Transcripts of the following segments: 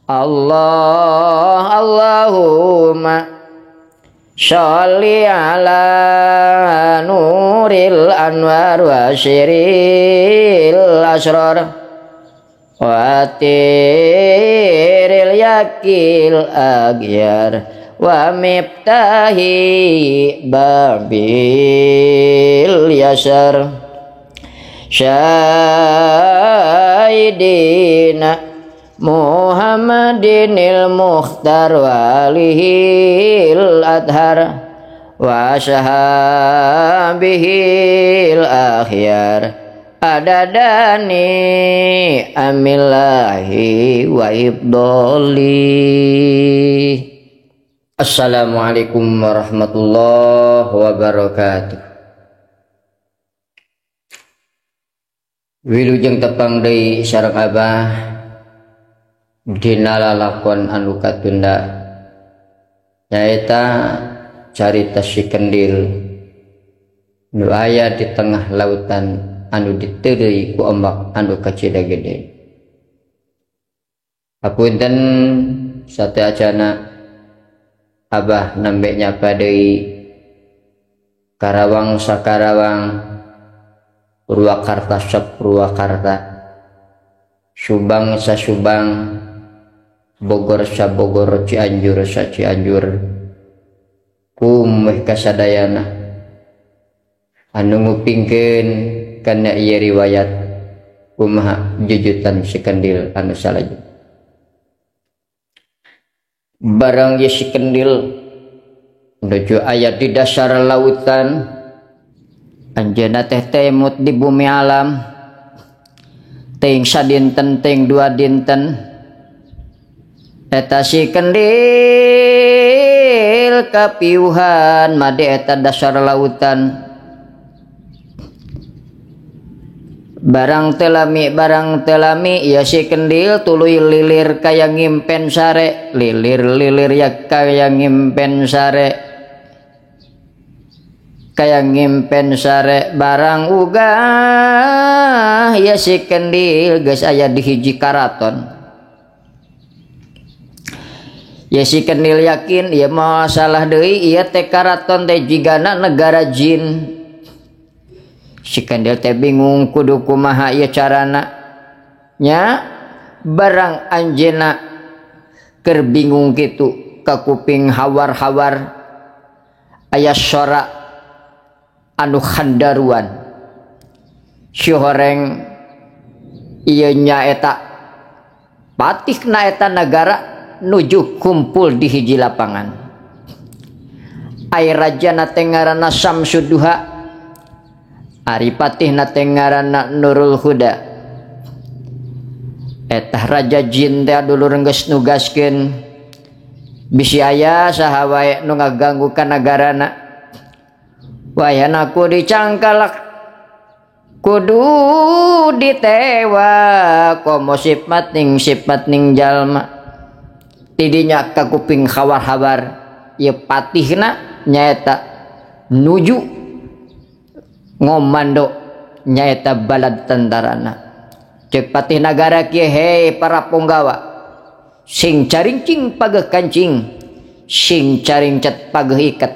Allah Allahumma sholli ala nuril anwar wa syiril asrar wa tiril yakil agyar wa miftahi babil yasar syahidina Muhammadinil Mukhtar walihil adhar wa sahabihil akhyar adadani amillahi wa ibdoli. Assalamualaikum warahmatullahi wabarakatuh. Wilujeng tepang deui sareng Abah dina lalakon anu katunda, nyaeta carita si kendil nu aya di tengah lautan anu diteureuy ku ombak anu kacida gede. Hapunten sateacana Abah nembe nyapa deui Karawang sakarawang, Purwakarta sapurwakarta, Subang sasubang, Bogor sabogor, Cianjur sacianjur, kumeh kasadayana anu ngupingkeun kana ieu riwayat kumaha jujutan si kendil anu salajengna. Barang ye si kendil nuju aya di dasar lautan, anjeunna teh temut di bumi alam ting sadinten ting dua dinten. Eta si kendil kapiuhan made eta dasar lautan. Barang telami ya si kendil tuluy lilir kaya ngimpen sare, lilir-lilir ya kaya ngimpen sare, kaya ngimpen sare. Barang ugah ya si kendil geus aya di hiji karaton. Ya si kendil yakin ieu mah salah deui, ieu teh karaton teh jigana negara jin. Si kendil teh bingung kudu kumaha ieu carana nya. Barang anjeunna keur bingung kitu ka kuping hawar-hawar aya sora anu handaruan. Si horeng ieu nyaeta patihna eta nagara nuju kumpul di hiji lapangan. Ai rajana teh ngaranna Samsuduha, ari patihna teh ngaranna Nurul Huda. Eta raja jin teh dulur geus nugaskeun bisi aya saha wae nu ngaganggu ka nagarana. Wayana ku dicangkalak kudu ditewa komo sifat ning jalma. Tidinya ka kuping hawar-hawar ieu patihna nyaeta nuju ngomando nyaeta balad tentarana. Cek patih nagara kieu, hei para punggawa, sing caringcing pageuh kancing, sing caringcat pageuh iket.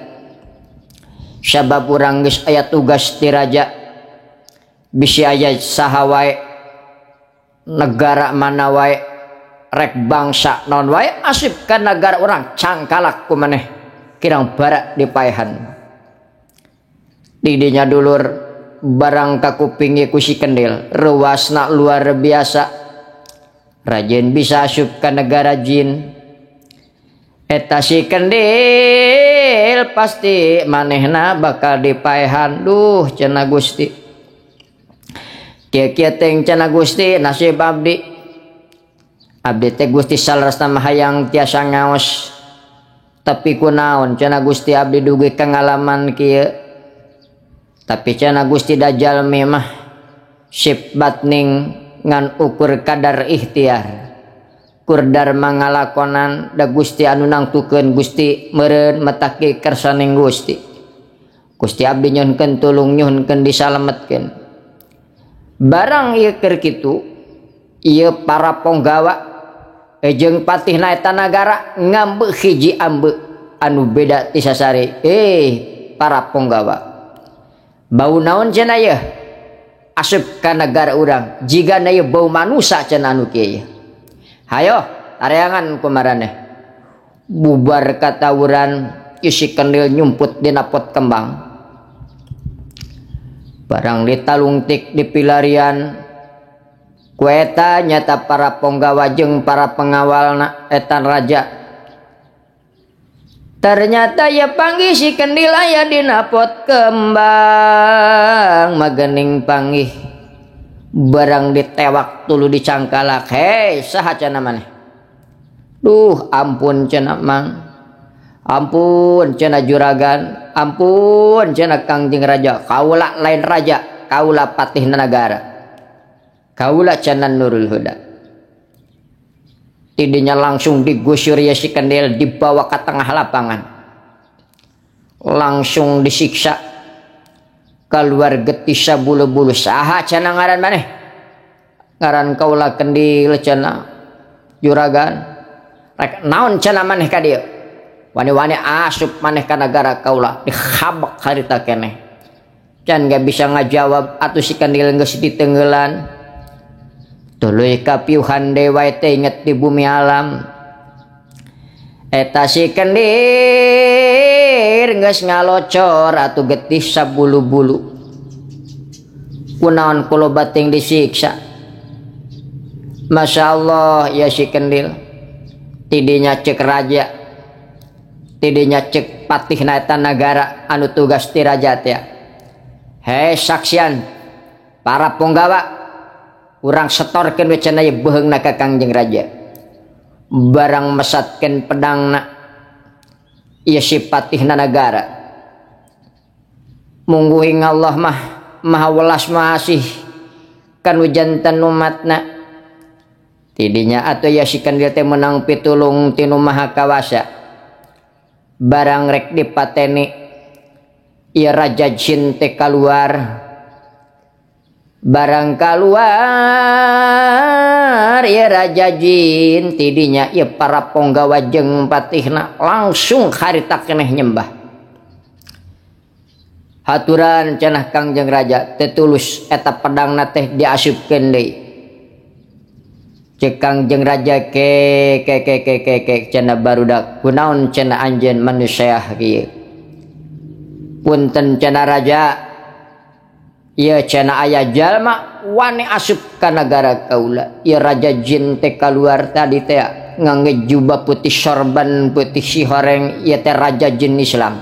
Sabab urang geus aya tugas ti raja, bisi aya saha wae negara mana wae rek bangsa naon wae asip ka nagara urang cangkalak ku maneh kirang bara dipaehan. Didinya dulur barang kakupingi ku si kendil ruasna luar biasa, rajin bisa asup ka negara jin. Eta si kendil pasti manehna bakal dipaehan. Duh cenah Gusti, kieu-kieu teh cenah Gusti nasib abdi. Abdi teh Gusti salarasna mah hayang tiasa ngaos, tapi kunaon cenah Gusti abdi dugi ka ngalaman kieu. Tapi cenah Gusti dajjal mah sifat ning ngan ukur kadar ikhtiar. Kurdar mangalakonan da Gusti anu nangtukeun Gusti meureun metaki kersaning Gusti. Gusti abdi nyuhunkeun tulung nyuhunkeun disalametkeun. Barang ieu keur kitu, ieu para ponggawa Jeung patihna eta nagara ngambeu hiji ambeu anu beda ti sasari. Para punggawa. Bau naon cenah yeuh? Asup ka nagara urang jigana ieu bau manusa cenah anu kieu. Hayo tareangan kumaraneh. Bubar katawuran isi kendil nyumput dina pot kembang. Barang ditalungtik di pilarian kueta nyata para ponggawa jeung para pengawalna etan raja. Ternyata ya panggih si kendil aya dina pot kembang magening panggih. Barang ditewak tulu dicangkalak. Hei saha cenah maneh? Duh ampun cenah mang. Ampun cenah juragan, ampun cenah Kangjeng Raja. Kaula lain raja, kaula patih nagara. Kaula cenah Nurul Huda. Tidinya langsung digusur ya si kendil, dibawa ke tengah lapangan. Langsung disiksa. Keluar getih sabulu-bulu. Saha cenah ngaran maneh? Ngaran kaula kendil cenah juragan. Rek naon cenah maneh ka dieu? Wani-wani asup maneh ka nagara kaula, dikhabak harita keneh. Can gak bisa ngajawab atuh si kendil geus ditenggelan. Tuluy kapiuhan dewa teh inget di bumi alam. Eta si kendir geus ngalocor atuh getih sabulu-bulu. Kunaon kulo bating disiksa. Masya Allah ya si kendil. Tidinya cek raja, tidinya cek patihna eta nagara anu tugas ti raja teh. Hei saksian para punggawa, urang setorkeun we cenah ieu beuheungna ka Kangjeng Raja. Barang mesatkeun pedangna ieu si patihna nagara. Mungguhing Allah mah maha welas maha asih kanu jantan umatna. Tidinya atuh ya si kendil teh meunang pitulung tinu maha kawasa. Barang rek dipateni ieu raja jin teh kaluar. Barang kaluar ieu raja jin tidinya ieu para ponggawa jeung patihna langsung harita keneh nyembah. Haturan cenah Kangjeng Raja teh tulus eta pedangna teh diasupkeun deui. Cek Kangjeng Raja ke ke ke ke ke ke cenah barudak kunaon cenah anjeun manusia kieu. Punten cenah raja, ieu cenah aya jalma wani asup ka nagara kaula. Ieu raja jin teh kaluar tadi teh ngangge jubah putih sorban putih si horeng, ieu teh raja jin Islam.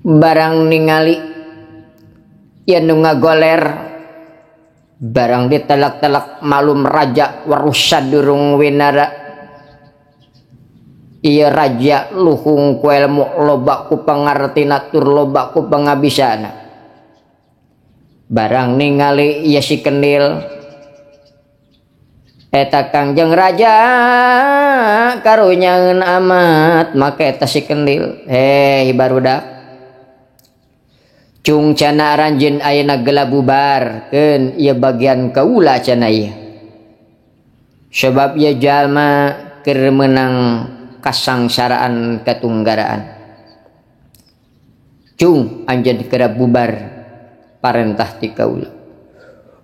Barang ningali ieu nu ngagoler, barang ditelak-telak malum raja warusa durung winara. Ieu raja luhung ku ilmu loba ku pangartina tur loba ku pangabisana. Barang ningali ieu si kendil eta Kangjeng Raja karunyaeun amat make eta si kendil. Hei barudak, cung cenah aranjeun ayeuna geula bubar keun ieu bagian kaula cenah ieu. Sebab ieu jalma keur meunang kasangsaraan katunggaraan. Cung anjeun keur bubar parentah ti kaula.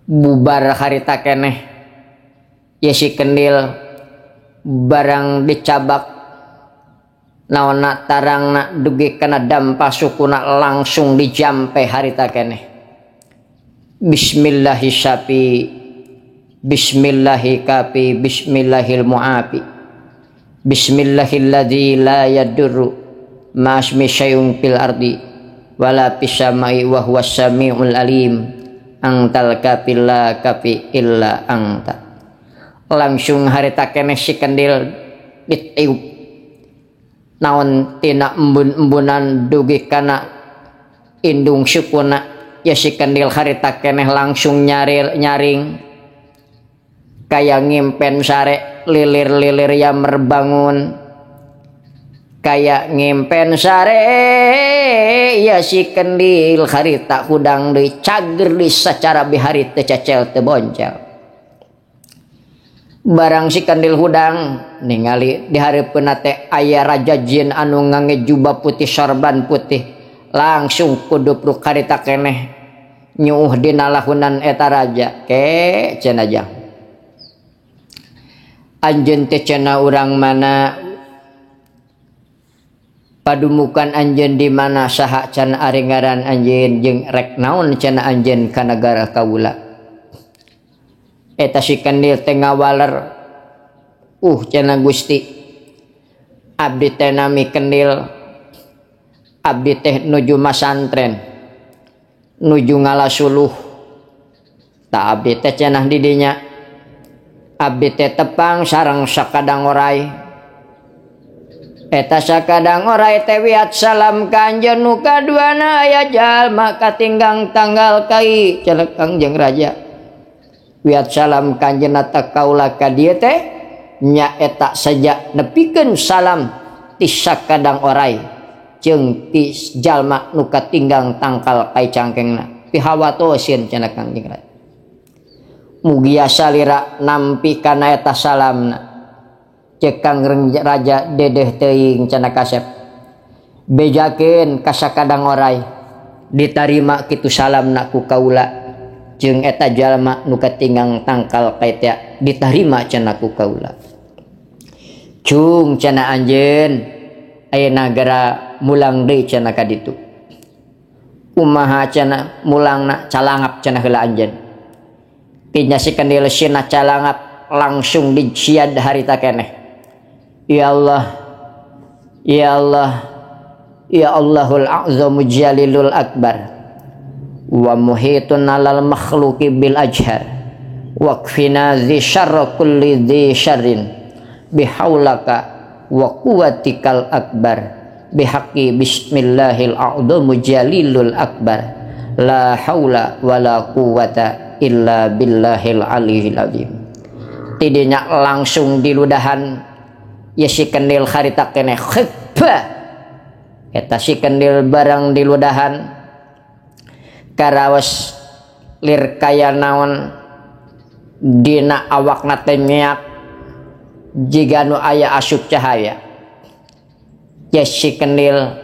Bubar harita keneh ieu si kendil barang dicabak naonna tarangna dugi kana dampa sukuna langsung dijampe harita keneh. Bismillahi syafi, bismillahi kafi, bismillahil muafi, bismillahilladzi la yadurru ma'asmi syai'un fil ardi wala fis samai wa huwas samiul alim. Angtal kafil la kafi illa anta. Langsung harita keneh si kendil ditiup naon tina embun-embunan dugi kana indung sukuna ya si kendil harita keneh langsung nyaring kaya ngimpen sare lilir-lilir ya merbangun kaya ngimpen sare ya si kendil harita hudang deui cager di secara bihari teu cecel teu boncel. Barang si kendil hudang ningali di hareupeunna teh aya raja jin anu ngange jubah putih sorban putih, langsung kudupruk harita keneh nyuuh dina lahunan eta raja. Ke cenah jang anjeun teh cenah urang mana, padumukan anjeun di mana, saha cenah ari ngaran anjeun jeung rek naon cenah anjeun ka nagara kaula. Eta si kendil teh ngawaler, cenah Gusti abdi teh nami kendil, abdi teh nuju masantren, nuju ngalasuluh, ta abdi teh cenah di dinya, abdi teh tepang sareng sakadang orai. Eta sakadang orai teh wiat salam ka anjeun nu kaduana aya jalma katinggang tanggal kai cenah Kangjeng Raja. Wiat salam ka anjeunna ta kaula ka dieu teh nya eta saja nepikeun salam ti sakadang orai jeung ti jalma nu katinggang tangkal kai cangkengna pihawatosin cenah Kangjeng Raja. Mugia salira nampi kana eta salamna. Cek Kangjeng Raja dedeh teuing cenah kasep. Bejakeun ka sakadang orai ditarima kitu salamna ku kaula jeung eta jalma nu katinggang tangkal kai teh ditarima cenah ku kaula. Cung cenah anjeun ayeuna gera mulang deui cenah ka ditu. Kumaha cenah mulangna calangap cenah heula anjeun. Tinya si kendil sina calangap langsung diciad harita keneh. Ya Allah, ya Allah, ya Allahul a'zamu jalilul akbar wa muhitun alal makhluqi bil ajhar waqfina dzi syarra kulli dzi syarrin bihaulaka wa quwwatikal akbar bihaqqi bismillahil a'zamu jalilul akbar la haula wala quwwata illa billahil aliyil azim. Tidinya langsung diludahan ya si kendil harita keneh khibba. Eta si kendil barang diludahan karaos lir kaya naon dina awakna teh nyeak jiga nu aya asup cahaya. Ya si kendil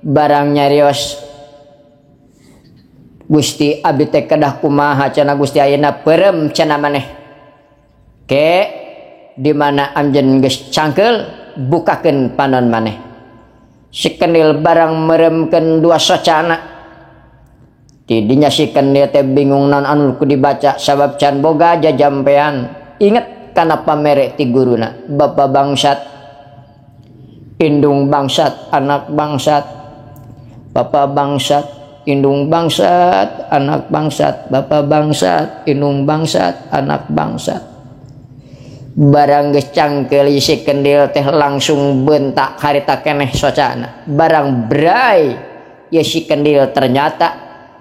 barang nyarios Gusti abdi teh kedah kumaha cenah Gusti ayeuna peureum cenah maneh. Ke di mana anjeun geus cangkeul bukakeun panon maneh. Si kendil barang meremkeun dua socana. Tidinya si kendil teh bingung naon anu ku dibaca sabab can boga jajampean. Inget kana pamere ti guruna, bapa bangsat, indung bangsat, anak bangsat, bapa bangsat, indung bangsat, anak bangsat, bapa bangsat, indung bangsat, anak bangsat. Barang geus cangkeul si kendil teh langsung bentak harita keneh socana. Barang bray ya si kendil ternyata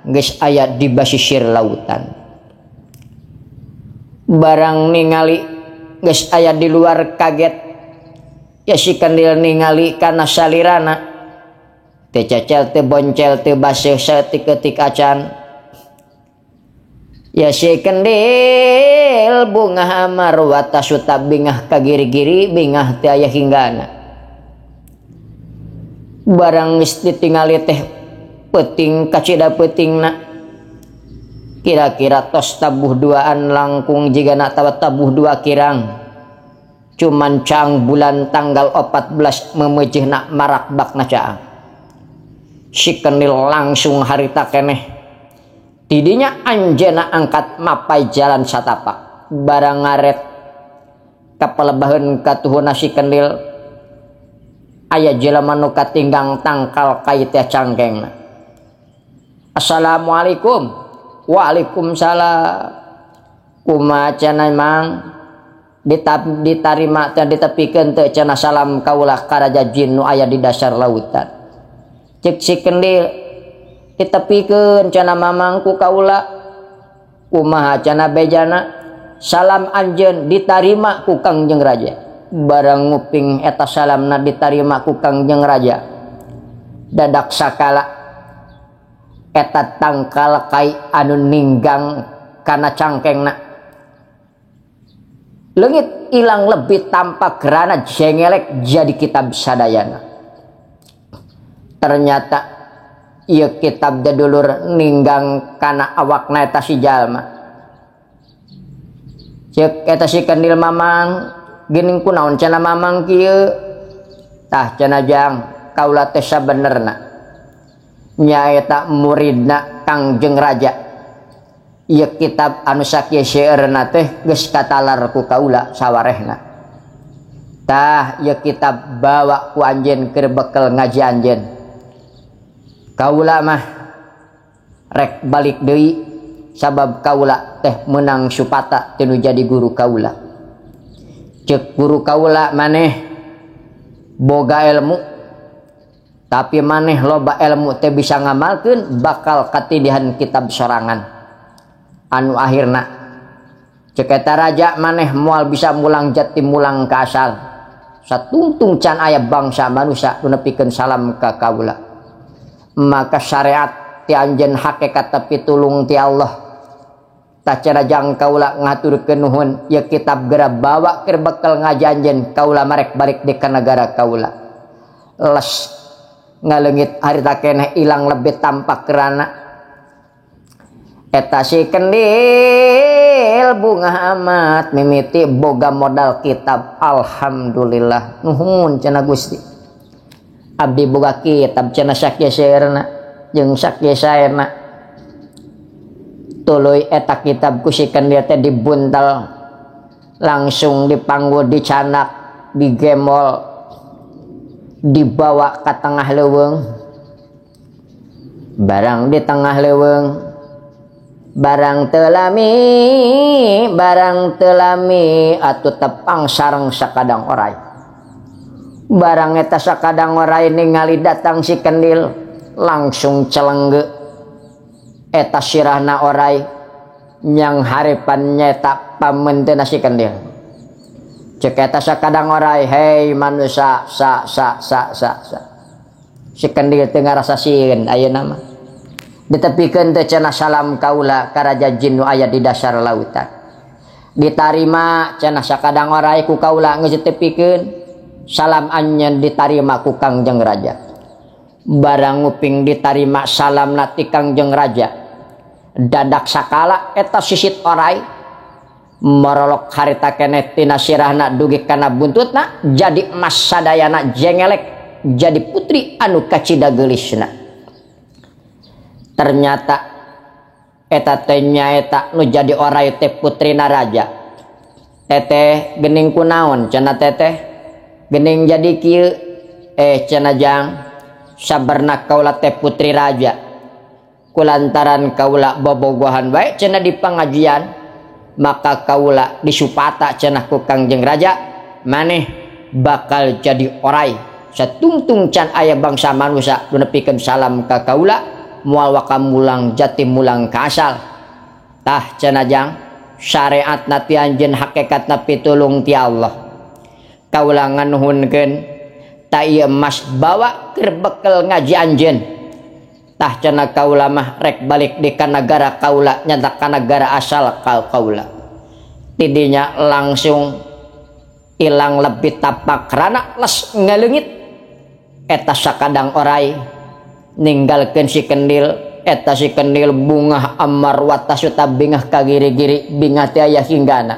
geus aya di basisir lautan. Barang ningali geus aya di luar kaget ya si kendil ningali kana salirana teu cecel teu boncel teu baseuh saeutik-eutik acan. Ya si kendil bungah amar watasuta bingah kagiri-giri bingah teu aya hinggana. Barang geus ditingali teh peuting kacida peutingna kira-kira tos tabuh duaan langkung jigana tawa tabuh dua kirang. Cuman cang bulan tanggal 14 memejehna marak bakna caang. Si kendil langsung harita keneh. Tidinya anjena angkat mapai jalan satapak. Barang ngaret kapalebaheun katuhuna si kendil aya jelema nu katinggang tangkal kai teh cangkengna. Assalamualaikum. Waalaikumsalam. Kumaha cenah mang ditarima teh ditepikeun teu cenah salam kaulah ka raja jin nu aya di dasar lautan. Cek si kendil ditepikeun cenah mamang ku kaula. Kumaha cenah bejana salam anjeun ditarima ku Kangjeng Raja. Barang nguping eta salamna ditarima ku Kangjeng Raja. Dadak sakala eta tangkal kai anu ninggang kana cangkengna. Leungit ilang lebih tanpa kerana jengelek jadi kitab sadayana. Ternyata ieu kitab dedulur ninggang kana awakna eta si jalma. Ceuk eta si kendil mamang geuning kunaon cenah mamang kieu. Tah cenah jang kaula teh sabenerna nyaeta muridna Kangjeng Raja. Ieu kitab anu sakieu seueurna teh geus katalar ku kaula sawarehna. Tah ieu kitab bawa ku anjeun keur bekel ngaji anjeun. Kaula mah rek balik deui sabab kaula teh meunang supata teu nu jadi guru kaula. Ceuk guru kaula maneh boga ilmu tapi maneh loba ilmu teh bisa ngamalkeun bakal katindihan kitab sorangan. Anu akhirna ceuk eta raja maneh moal bisa mulang jati mulang ka asal. Satungtung can aya bangsa manusia nu nepikeun salam ka kaula. Maka syariat ti anjeun hakikat tapi tulung ti Allah. Tah cara jang kaula ngaturkeun nuhun ieu kitab geura bawa keur bekel ngaji anjeun kaula marek balik di ka nagara kaula. Les ngaleungit harita keneh ilang lebih tampak kerana. Eta si kendil bunga amat mimiti boga modal kitab. Alhamdulillah nuhun cenah Gusti. Abdi boga kitab cenah sakieu seurna jeung sakieu saena. Tuluy eta kitab ku si kendil teh dibuntel langsung dipanggul dicanak digemol dibawa ka tengah leuweung. Barang di tengah leuweung barang telami atuh tepang sareng sakadang orai. Barang eta sakadang orai ningali datang si kendil langsung celengge eta sirahna orai nyang harepan nyeta pamenteuna si kendil. Ceuk eta sakadang orai, hei manusia sa sa sa sa sa. Si kendil teu ngarasa sieun ayeuna mah. Ditepikeun teh cenah salam kaula ka raja jin nu aya di dasar lautan. Ditarima cenah sakadang orai ku kaula geus ditepikeun salam anjeun ditarima ku Kangjeng Raja. Barang nguping ditarima salamna ti Kangjeng Raja. Dadak sakala eta sisit orai morolok harita keneh tina sirahna dugi kana buntutna jadi emas sadayana jengelek jadi putri anu kacida geulisna. Ternyata eta teh nyaeta nu jadi orai teh putrina raja. Teteh geuning kunaon cenah teteh geuning jadi kieu cenah jang sabarna kaula teh putri raja. Kulantaran kaula bobogohan bae cenah di pengajian maka kaula disupata cenah ku Kangjeng Raja maneh bakal jadi orai satungtung can aya bangsa manusia nu nepikeun salam ka kaula moal waka mulang jati mulang ka asal. Tah cenah jang syariatna ti anjeun hakikatna pitulung ti Allah. Kaula nganuhunkeun ta ieu emas bawa keur bekel ngaji anjeun. Tah cenah kaula mah rek balik di ka nagara kaula nyata ka nagara asal kaula. Tidinya langsung ilang lebih tapak rana les ngaleungit eta sakadang orai ninggalkeun si kendil. Eta si kendil bungah amar watasuta bingah ka giri-giri bingah teh aya hinggana.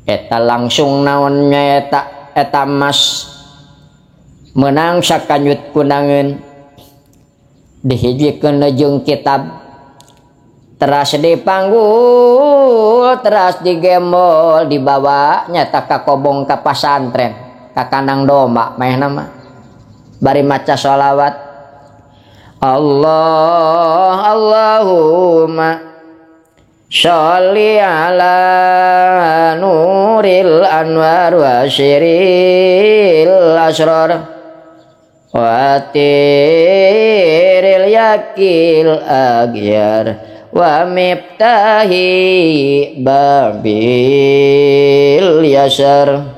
Eta langsung naon nyaeta eta emas menang sakanyut kunangeun dihijikeun jeung kitab teras dipanggul teras digembol dibawa nyata ka kobong ka pasantren ka kandang domba meh nama bari maca sholawat Allah Allahumma sholli ala nuril anwar wa syiril asrar wa tiril yakil agyar wa miftahi babil yasar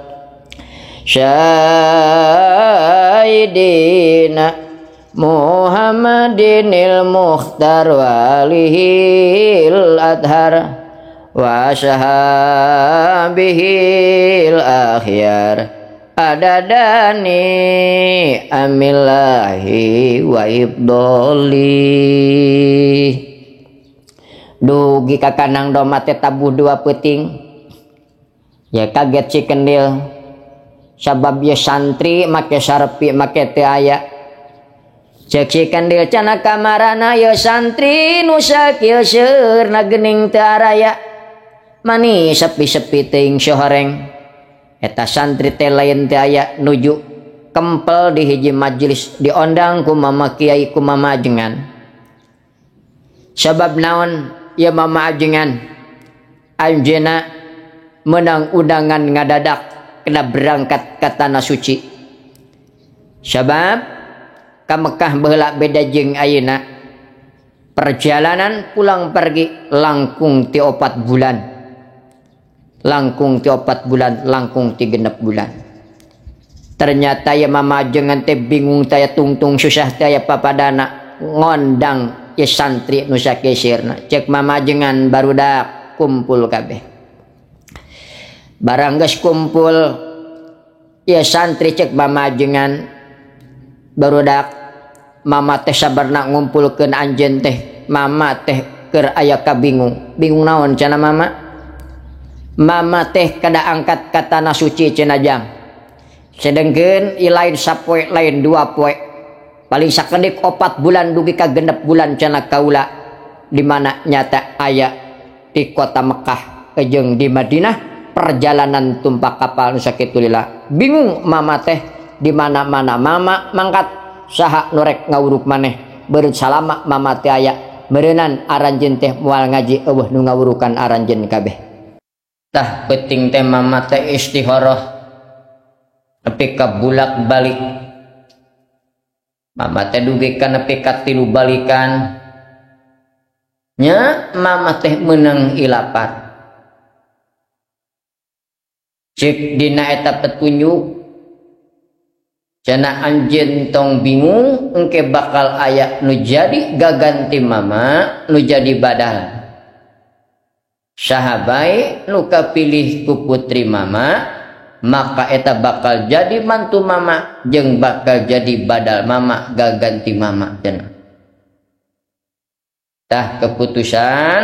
syahidina Muhammadinil mukhtar walihil adhar wa ashabihil akhyar adadani amillahi wa ibdoli. Dugi ka kandang domba teh tabuh dua peuting. Ya kaget si kendil. Sabab ye santri make sarpi make teu aya. Cek si kendil cenah kamarana ye santri nu sakieu seurna geuning teu araya. Mani sepi-sepi teuing sohoreng. Eta santri teh lain teu aya nuju kempel di hiji majelis diondang ku mama kiai ku mama ajengan. Sabab naon ya mama ajengan anjeuna menang undangan ngadadak kena berangkat ke tanah suci. Sabab ka Mekah baheula beda jeung ayeuna. Perjalanan pulang pergi langkung ti 4 bulan. Langkung ti 4 bulan, langkung ti 6 bulan. Ternyata ya mama ajengan teh bingung teh tungtung susah teh ya papadana ngondang ya santri nu sakesirna. Cek mama ajengan barudak kumpul kabeh. Barang geus kumpul ya santri cek mama ajengan barudak mama teh sabarna ngumpulkeun anjeun teh mama teh keur aya kabingung. Bingung naon cenah mama? Mama teh kada angkat ka tanah suci cenah jang. Sedengkeun ieu lain sapoe lain 2 poe. Paling sakedik 4 bulan dugi ka 6 bulan cenah kaula di mana nyata aya di kota Mekah jeung di Madinah perjalanan tumpak kapal nu sakitu lila. Bingung mama teh di mana-mana mama mangkat saha nu rek ngawuruk maneh. Beureut salama mama teh aya meureunnan aranjeun teh moal ngaji eueuh nu ngawurukan aranjeun kabeh. Tah penting teh mama teh istikharah nepi ka bulak balik. Mama teh dugi ka nepi ka 3 balikan. Nya mama teh meunang ilapat. Cek dina eta petunjuk cenah anjeun tong bingung engke bakal aya nu jadi gaganti mama nu jadi badal. Saha bae nu kapilih ku putri mama maka eta bakal jadi mantu mama jeung bakal jadi badal mama gaganti mama cenah. Tah keputusan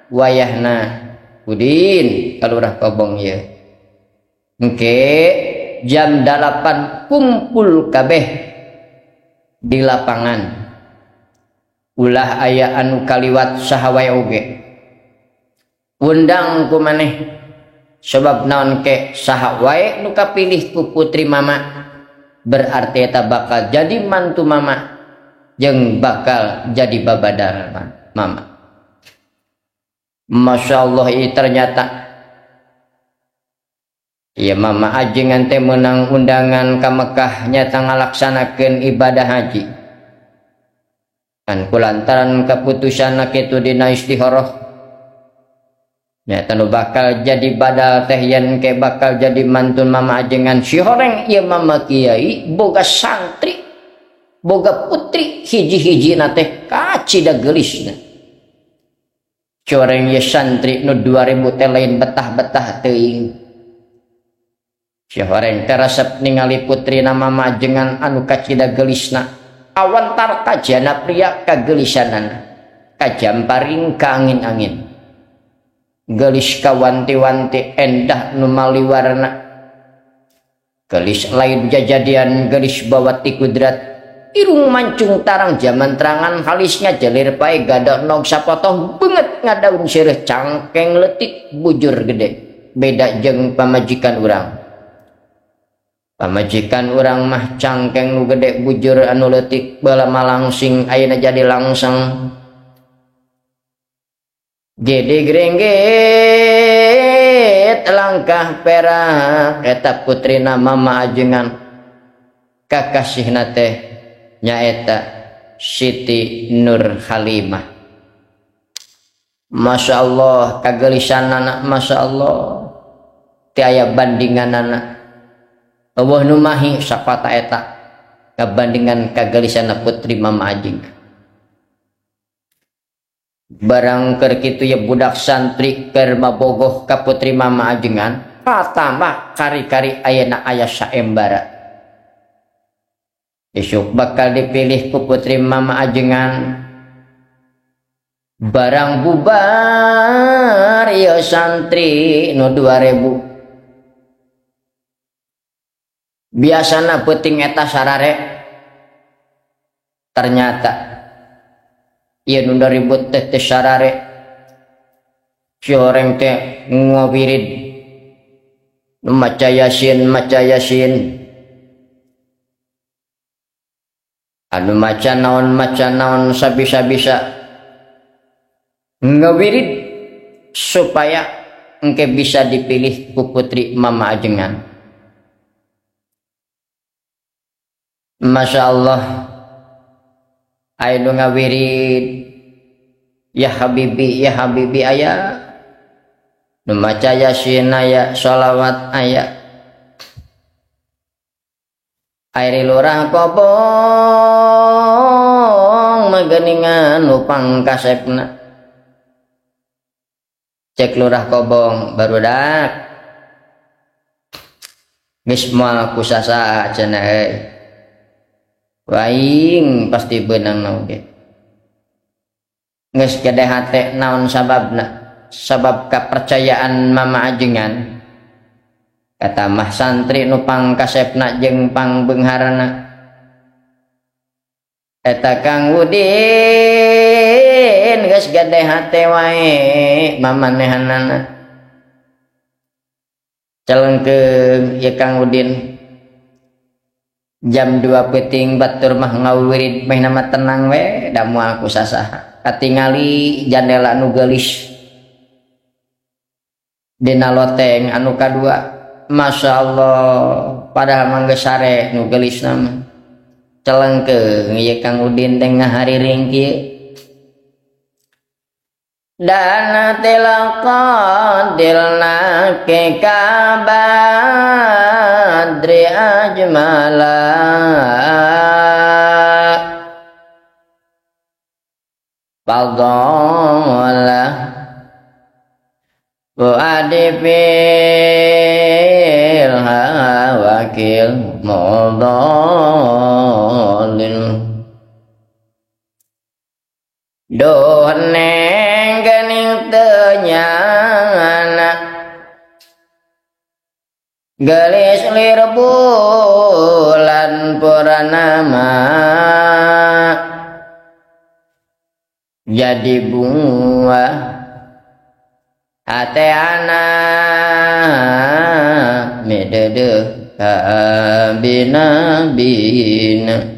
wayahna Udin kalurah Kobong ieu. Engke jam 8 kumpul kabeh di lapangan. Ulah aya anu kaliwat saha wae oge. Undang ku maneh sebab naon ke saha wae nu kapilih ku putri mama berarti eta bakal jadi mantu mama jeung bakal jadi babadal mama. Masya Allah ini ternyata ya mama ajengan teh menang undangan ka Mekah nyata ngalaksanakeun ibadah haji. Kan kulantaran keputusan kitu dina istikharah nyata nu bakal jadi badal teh yen ke bakal jadi mantun mama ajengan si horeng ieu mama kiai boga santri boga putri hiji-hijina teh kacida geulisna. Coreng ye santri nu 2000 teh lain betah-betah teuing. Si horeng teh resep ningali putrina mama ajengan anu kacida geulisna awantar kajana pria kageulisanana kajamparing ka angin-angin. Gelis kawanti-wanti endah nu maliwarna. Gelis lain jajadian gelis bawa ti kudrat. Irung mancung tarang jaman terangan halisnya jelir pae gadak nog sapotong beungeut ngadaun sirih cangkeng leutik bujur gede. Beda jeung pamajikan urang. Pamajikan urang mah cangkeng nu gede bujur anu leutik bala malangsing ayeuna jadi langseng. Gede grengget langkah perak eta putrina mama ajengan kakasihna teh nyaeta Siti Nur Halimah. Masya Allah kagelisanana Masya Allah teu aya bandinganana eueuh nu mahi sapata eta kabandingan kagelisanna putri mama ajeng. Barang keur kitu ya budak santri keur mabogoh ka putri mama ajengan katambah kari-kari ayeuna aya saembara. Isuk bakal dipilih ku putri mama ajengan. Barang bubar ya santri nu 2000. Biasana peuting eta sarare. Ternyata ieu nu 2000 teh teu sarare. Si horeng teh ngawirid nu maca yasin, maca yasin. Anu maca naon sabisa-bisa ngawirid supaya engke bisa dipilih ku putri mama ajengan. Masya Allah, aya nu ngawirid ya habibi aya, nu maca yasin aya, sholawat aya. Air lurah kobong mageningan nu pangkasepna. Cek lurah kobong barudak geus moal kusasa cenah euy. Waing pasti beunang na oge. Geus gede hate naon sababna? Sabab kapercayaan mama ajengan. Kata mah santri nu pangkasepna jeung pangbeungharna. Eta Kang Udin geus gede hate wae mamanehanana. Celengkeung ieu Kang Udin. Jam 2 peuting batur mah ngawirid meh nama tenang we da moal ku sasaha. Katingali jandela nu geulis dina loteng anu kadua. Masya Allah, padahal mah geus sare nu geulisna mah. Celengkeung ieu Kang Udin teh ngahariring kieu. Dana tilaqadilna ke kabadri ajmala fadala fuadi fil hawakil mudallil. Duh neng gening teu nyana gelis lir bulan puranama jadi buah hate ana midedeuh kabina-bina.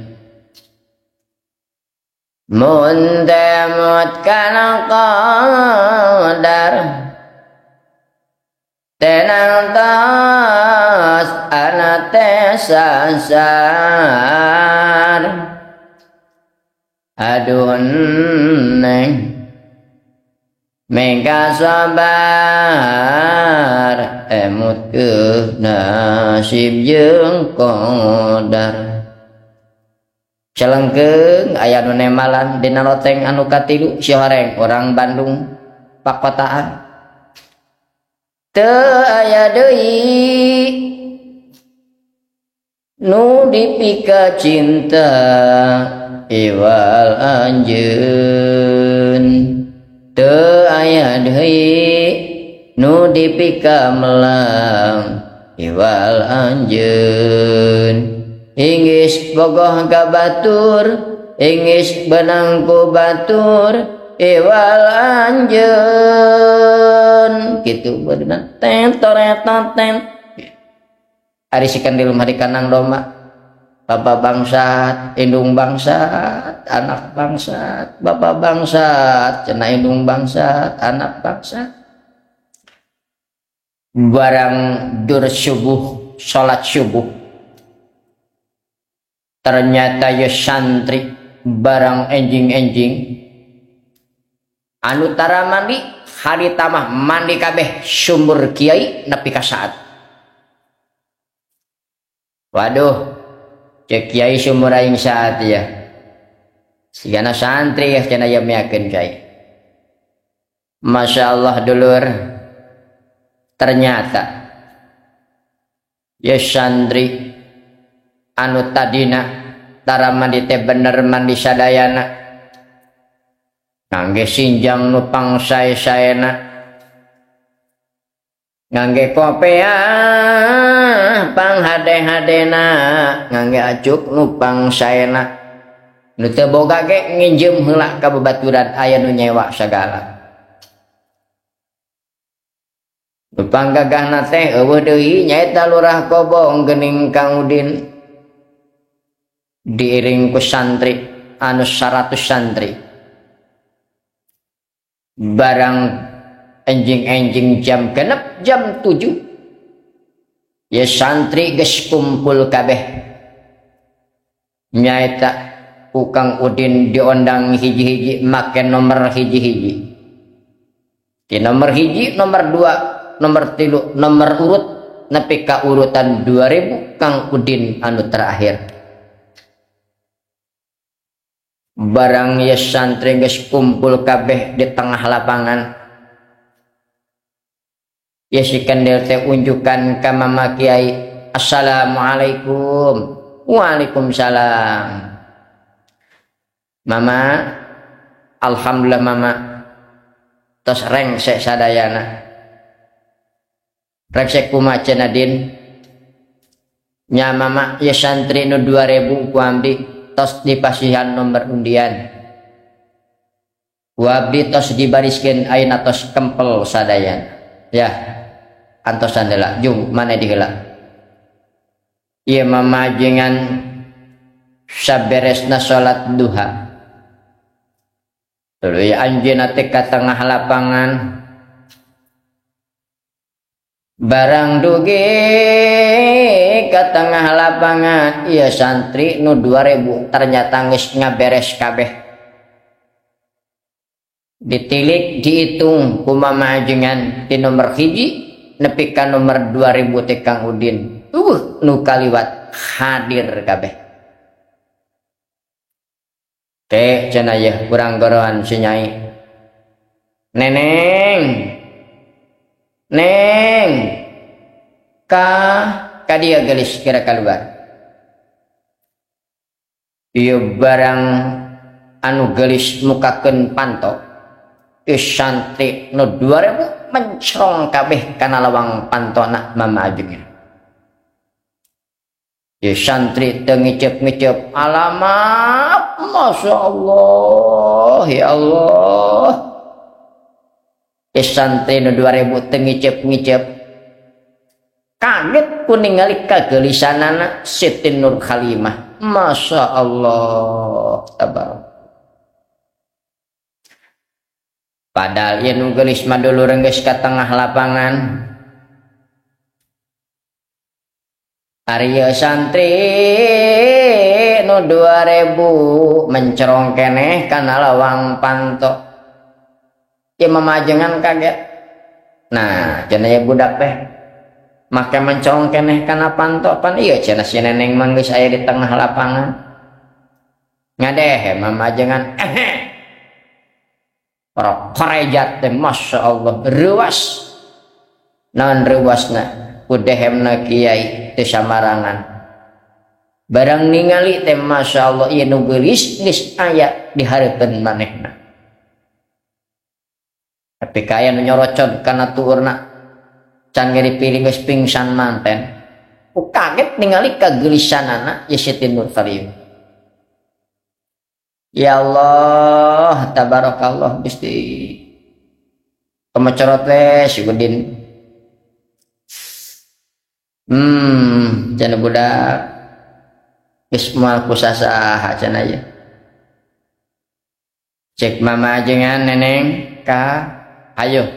Mun temut kana qadar tenang tos ana teh sasar. Aduh neng mengka sabar emut ke nasib jeung qadar. Celengkeung aya nu nemalan dina loteng anu katilu si horeng orang Bandung pakotaan. Teu aya deui nu dipika cinta iwal anjeun. Teu aya deui nu dipika melang iwal anjeun. Inggis bogoh ka batur, inggis benang ku batur, iwal anjeun. Kitu beunang ten toreton ten. Ari si kandil mah di kanang domba. Bapak bangsat, indung bangsat, anak bangsat, bapak bangsat, cenah indung bangsat, anak bangsat. Barang dur subuh, salat subuh. Ternyata ya santri barang enjing-enjing anu tara mandi hari tamah mandi kabeh sumur kiai nepi ka saat. Waduh, cek kiai sumur aing saat ya. Sigana santri ya cenah ya miakeun kiai. Masya Allah dulur, ternyata ya santri anu tadina tara mandi teh bener mandi sadayana, ngangge sinjang nu pangsae-saena, ngangge kopeah panghade-hadena, ngangge acuk nu pangsaena, nu teu boga ge nginjem heula ka babaturan aya nu nyewa sagala. Nu panggagahna teh eueuh deui nyaeta Lurah Kobong geuning Kang Udin, diiring ku santri anu 100 santri. Barang enjing-enjing jam 6 jam 7 ya santri geus kumpul kabeh, nyaeta ku Kang Udin diondang hiji-hiji make nomor hiji-hiji. Di nomor hiji, nomor 2, nomor 3, nomor urut nepi ka urutan 2000 Kang Udin anu terakhir. Barang ya santri geus kumpul kabeh di tengah lapangan, ya si kendel teh unjukan ka mama kiai, assalamualaikum. Waalaikumsalam. Mama, alhamdulillah mama tos rengsek sadayana. Rengsek kumaha cenah Din? Nya mama ya santri nu 2000 ku abdi tos dipasihan nomor undian. Ku abdi tos dibariskeun ayeuna tos kempel sadayana. Ya, antosan heula jung mana di heula. Ieu mama jengan saberesna salat duha. Tuluy anjeunna teh ka tengah lapangan. Barang dugi ka tengah lapangan, ieu santri nu 2000 ternyata geus ngaberes kabeh. Ditilik dihitung ku mama ajengan ti nomor 1 nepi ka nomor 2000 teh Kang Udin. Nu kaliwat hadir kabeh. Teh cenah yeuh kurang goroan si nyai. Neneng. Neng. Ka ka dia gelis kira keluar. Ieu barang anu gelis mukakeun panto. Ieu santri nu 2000 mencrong kabeh kana lawang pantona mama ajengan. Ieu santri teu ngicep-ngicep, alamak, Masya Allah, ya Allah. Ieu santri nu 2000 teu ngicep-ngicep, kaget ku ningali kagelisanana Siti Nur Khalimah. Masya Allah, tabarok. Padahal ieu nu geulis mah dulur geus ka tengah lapangan. Ari santri nu 2000 mencerong keneh kana lawang panto. Ieu mamajengan kaget. Nah, cenah ieu budak teh make mencerong keneh kana panto pan ieu cenah si neneng mah geus aya di tengah lapangan. Ngadeh mamajengan Para korejat teh Masya Allah reuas. Naon reuasna? Ku dehemna kiai teu samarangan. Barang ningali teh Masya Allah ieu nu geulis geus aya di hareupeun manehna. Tapi kaya nu nyorocod kana tuurna can ge dipilih geus pingsan manten. Ku kaget ningali kageulisanana ieu Siti Nur Khalimah. Ya Allah, tabarakallah Gusti. Kemecorot we si Udin. Cenah budak. Geus moal ku sasaha cenah ieu. Cek mama ajengan neneng ka ayo.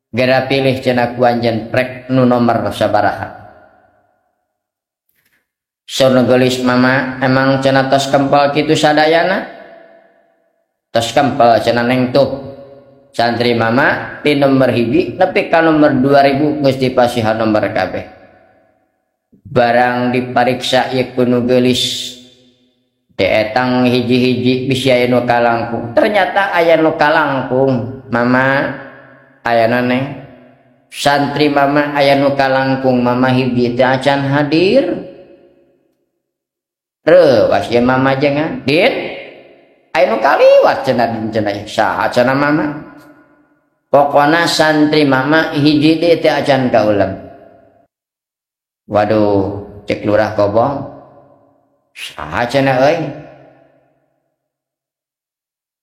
Gera pilih cenah ku anjeun prek nu nomor sabaraha. Sono geulis mama emang cenah tos kempel kitu sadayana. Tos kempel cenah neng tuh. Santri mama di nomor 1 nepi ka nomor 2000 geus dipasihan nomor kabeh. Barang dipariksa ieu kuno geulis. Deetang hiji-hiji bisi aya nu kalangkung. Ternyata aya nu kalangkung. Mama aya neng santri mama aya nu kalangkung mama hiji teh acan hadir. Reuwas ye mama jangan din aya nu kaliwat cenah din cenah saha cenah mama. Pokona santri mama hiji deui teh acan kaulem. Waduh cek lurah Kobong saha cenah euy.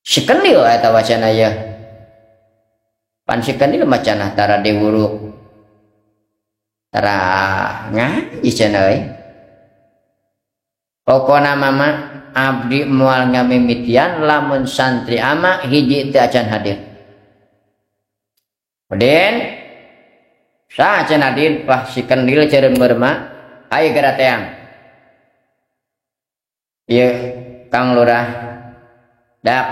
Si Kendil eta wacana ye. Pan si Kendil mah cenah tara diwuruk. Tara ngaji cenah euy. Pokona mama abdi moal ngamimitian lamun santri ama hiji teu acan hadir. Udin saha cenah din pah si Kendil ceureun meureum ayo geura teang. Ieu Kang Lurah dak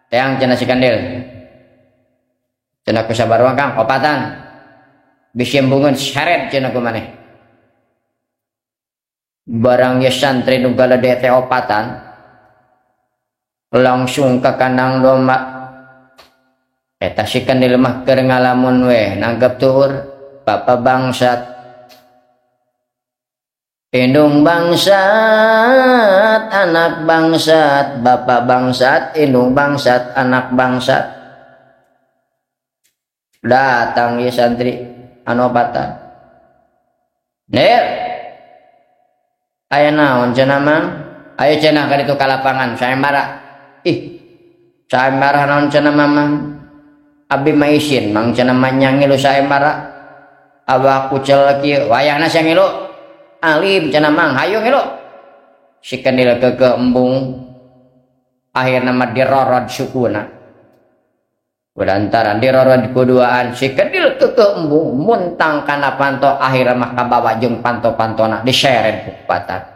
teang cenah si Kendil. Cenah ku sabarwang Kang opatan. Bisi embungeun seret cenah ku maneh. Barang ye santri nu galede teh opatan langsung ka kandang domba. Eta si Kendil mah keur ngalamun we nanggep tuur bapa bangsat. Indung bangsat, anak bangsat, bapak bangsat, indung bangsat, anak bangsat. Datang ye santri anu opatan. Nil, aya naon cenah mang? Ayo cenah ka ditu ka lapangan, sayembara. Ih, sayembara naon cenah mamang? Abi mah isin mang cenah mah nyangilu sayembara. Abah kucel kieu, wayahna sia ngilu. Alim cenah mang, hayu ngilu. Si Kendil keukeuh embung. Akhirna mah dirorod sukuna. Kulantaran dirorod kuduaan si Kendil keukeuh embung muntang kana panto akhirna mah kabawa jeung panto-pantona diseret ku kupatan.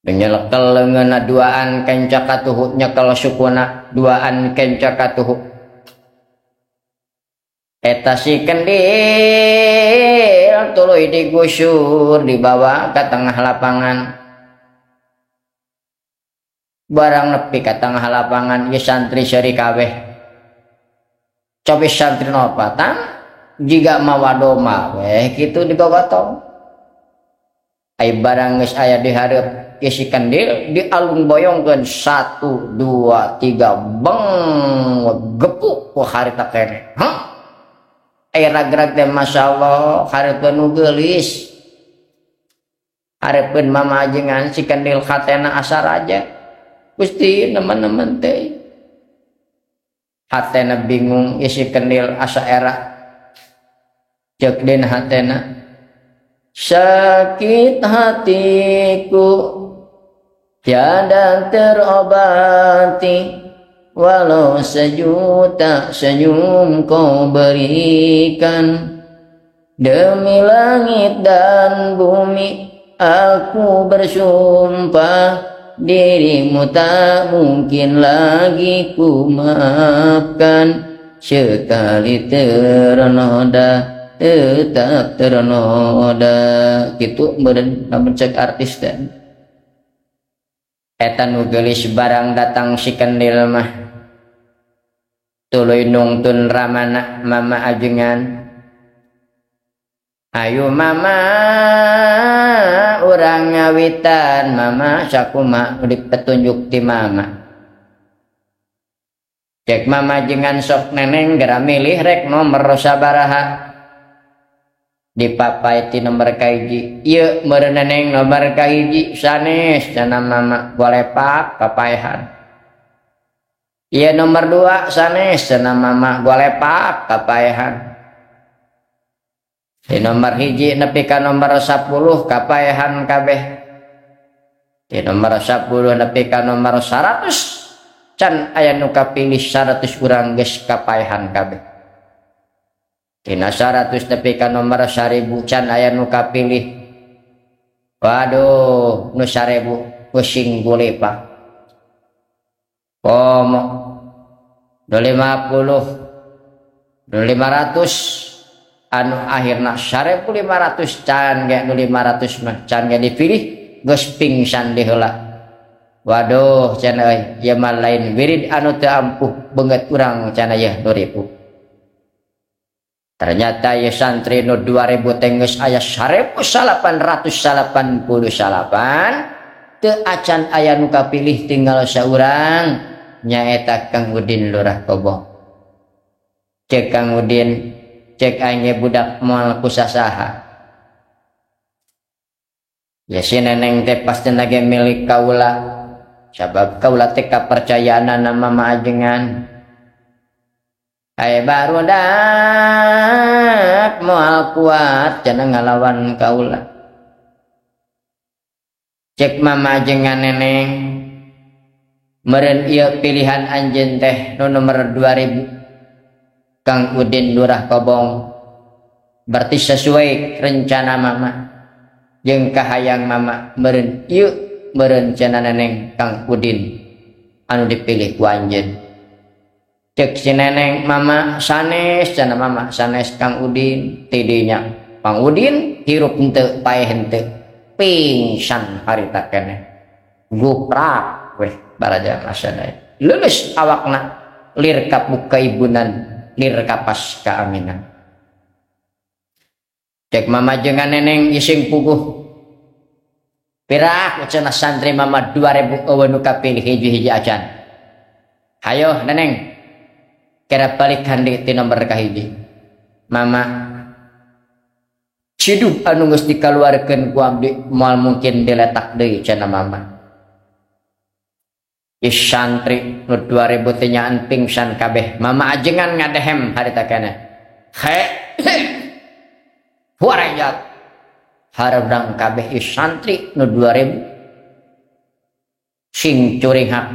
Nyekel leungeunna duaan kenca katuhu nyekel sukuna duaan kenca katuhu. Eta si Kendil tuluy digusur dibawa ke tengah lapangan. Barang nepi ka tengah lapangan ye santri seuri kabeh. Cobi santri nu opatan jiga mawa domba weh kitu digogotong. Ai barang geus aya di hareup ye si Kendil dialung boyongkeun 1 2 3 beng gepuk ku harita keneh. Hah? Ai rag-rag teh masyaallah hareupeun nu geulis. Hareupeun mama ajengan si Kendil hatena asa raja. Gusti nemen-nemen teh. Hatena bingung isi Kendil asa era. Ceuk din hatena. Sakit hatiku tiada terobati, walau sejuta senyum kau berikan. Demi langit dan bumi aku bersumpah, dirimu tak mungkin lagi ku maafkan. Sekali ternoda tetap ternoda. Gitu meureun lamun cek artis teh. Eta nu geulis barang datang si Kendil mah tuluy nungtun ramana mama ajengan. Ayo mama urang ngawitan mama sakuma di petunjuk ti mama. Cek mama jengan sok neneng geura milih rek nomor sabaraha. Dipapai ti nomor kahiji. Ieu meureun neneng nomor kahiji sanes cenah mama golepak papaehan. Ieu nomor 2 sanes cenah mama golepak papaehan. Di nomor hiji nepi ka nomor 10 kapaehan kabeh. Di nomor 10 nepi ka nomor 100 can aya nu kapilih 100 urang geus kapaehan kabeh. Dina 100 nepi ka nomor 1000 can aya nu kapilih. Waduh nu 1000 pusing gulepa. Komo nu 50 nu 500 anu akhirna 1500 can ge nu 500 mah can ge dipilih geus pingsan di heula. Waduh cenah euy, ieu mah lain wirid anu teu ampuh beungeut urang cenah yeuh nu ripuh. Ternyata ieu santri nu 2000 teh geus aya 1889 teu acan aya nu kapilih tinggal saurang nyaeta Kang Udin Lurah Kobong. Cek Kang Udin, cek aing ge budak moal ku sasaha. Ya si neneng teh pasti lagi milik kaula. Sabab kaula teh kapercayaanana mama ajengan. Aya barudak moal kuat cenah ngalawan kaula. Cek mama ajengan neneng, meureun ieu pilihan anjeun teh nu nomor 2000 Kang Udin Lurah Kobong. Berarti sesuai rencana mama jeung kahayang mama, meureun ieu merencana neneng Kang Udin anu dipilih ku anjeun. Cek si neneng, mama sanes cenah, mama sanes Kang Udin. Tidinya Kang Udin hirup henteu paeh henteu pingsan harita keneh guprak weh baraja masadaya lulus awakna lir kapuk kaibunan lir kapas kaaminan. Cek mama jengan neneng ising puguh pirak cenah santri mama 2000 eueuh nu kapilih hiji-hiji acan. Hayo neneng kira balik handi ti nomor kahiji. Mama ciduh anu geus dikaluarkeun ku abdi moal mungkin diletak deui cenah mama. Ieu santri nu 2000 teh nyaan pingsan kabeh. Mama ajengan ngadehem harita keneh. He huarajat hareudang kabeh ieu santri nu 2000 sing curinghak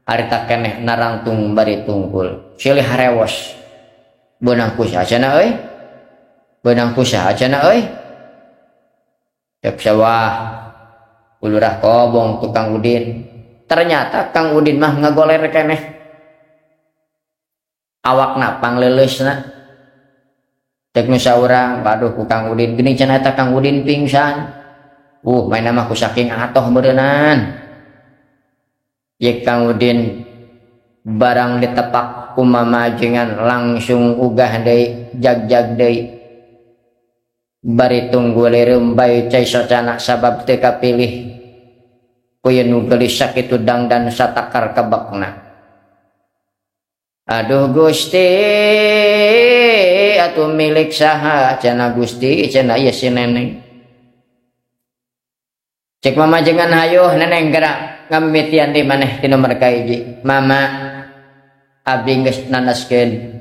harita keneh narangtung bari tungkul silih harewos. Beunang ku saha cenah euy, beunang ku saha cenah euy. Cek sawah Lurah Kobong tu Kang Udin. Ternyata Kang Udin mah ngagoler keneh, awakna pangleuleusna. Cek nu saurang, waduh ku Kang Udin geuning cenah eta Kang Udin pingsan. Main mah ku saking atoh beureunan. Ye Kang Udin barang ditepak ku mama ajengan langsung ugah deui, jag-jag deui. Bari tunggu leureum bae cai socana sabab teu kapilih. Ku ieu nu geulis sakitu dangdan satakar kebekna. Aduh Gusti atuh milik saha cenah Gusti cenah ieu si neneng. Cek mama jangan hayuh neneng gerak ngamimitian di maneh ti nomor kahiji. Mama abdi geus nanaskeun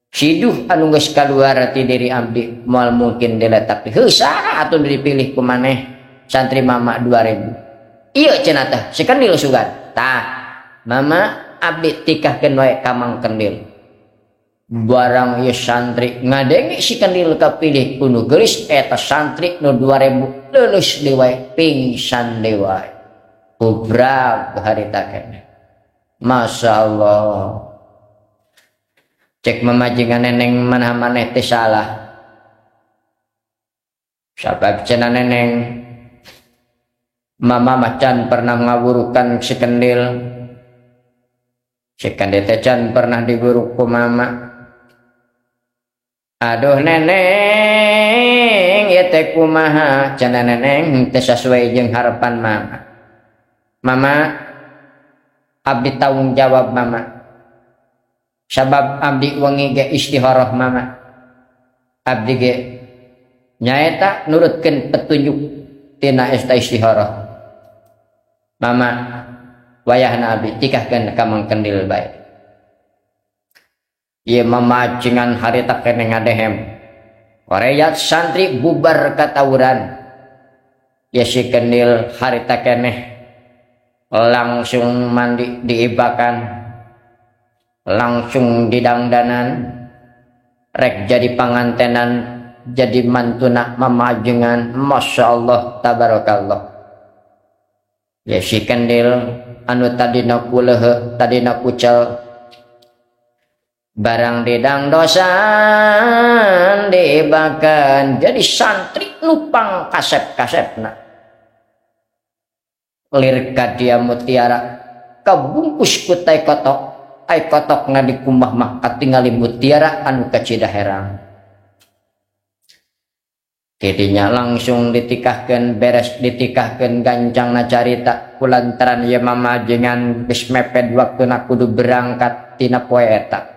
siduh anu geus kaluar ti diri abdi moal mungkin diletak heuh saha atuh dipilih ku maneh santri mama 2000. Ieu cenah teh si kendil sugan. Tah mama abdi tikahkeun wae ka Mang Kendil. Barang ieu santri ngadenge si kendil kapilih ku nu geulis eta santri nu 2000 leuleus deui wae pingsan deui wae. Kubrag harita keneh. Masya Allah. Cek mamajengan neneng mana maneh teh salah. Sabab cenah neneng mama macan pernah ngawurukan si kendil. Si kendil teh can pernah diburuk ku mama. Aduh neneng ieu teh kumaha cenah neneng teh sasuai jeung harapan mama. Mama abdi tanggung jawab mama. Sabab abdi wengi ge istikharah mama. Abdi ge nyaeta nurutkeun petunjuk tina eta istikharah. Mama wayahna abdi tikahkeun ka Mang Kendil bae. Ieu mamacingan harita keneh ngadehem. Koreyat santri bubar katawuran. Ieu si Kendil harita keneh langsung mandi diibakan, langsung didangdanan, rek jadi pangantenan, jadi mantuna mamajengan. Masya Allah tabarakallah. Ya si Kendil anu tadina kulehe, tadina kucel, barang didangdosan diibakan, jadi santri nupang kasep-kasepna. Lir ka dia mutiara kabungkus ku tai kotok, ai kotokna dikumbah mah katingali mutiara anu kacida herang. Tidinya langsung ditikahkeun, beres ditikahkeun gancangna carita kulantaran ieu mamajengan geus mepet waktuna kudu berangkat tina poe eta.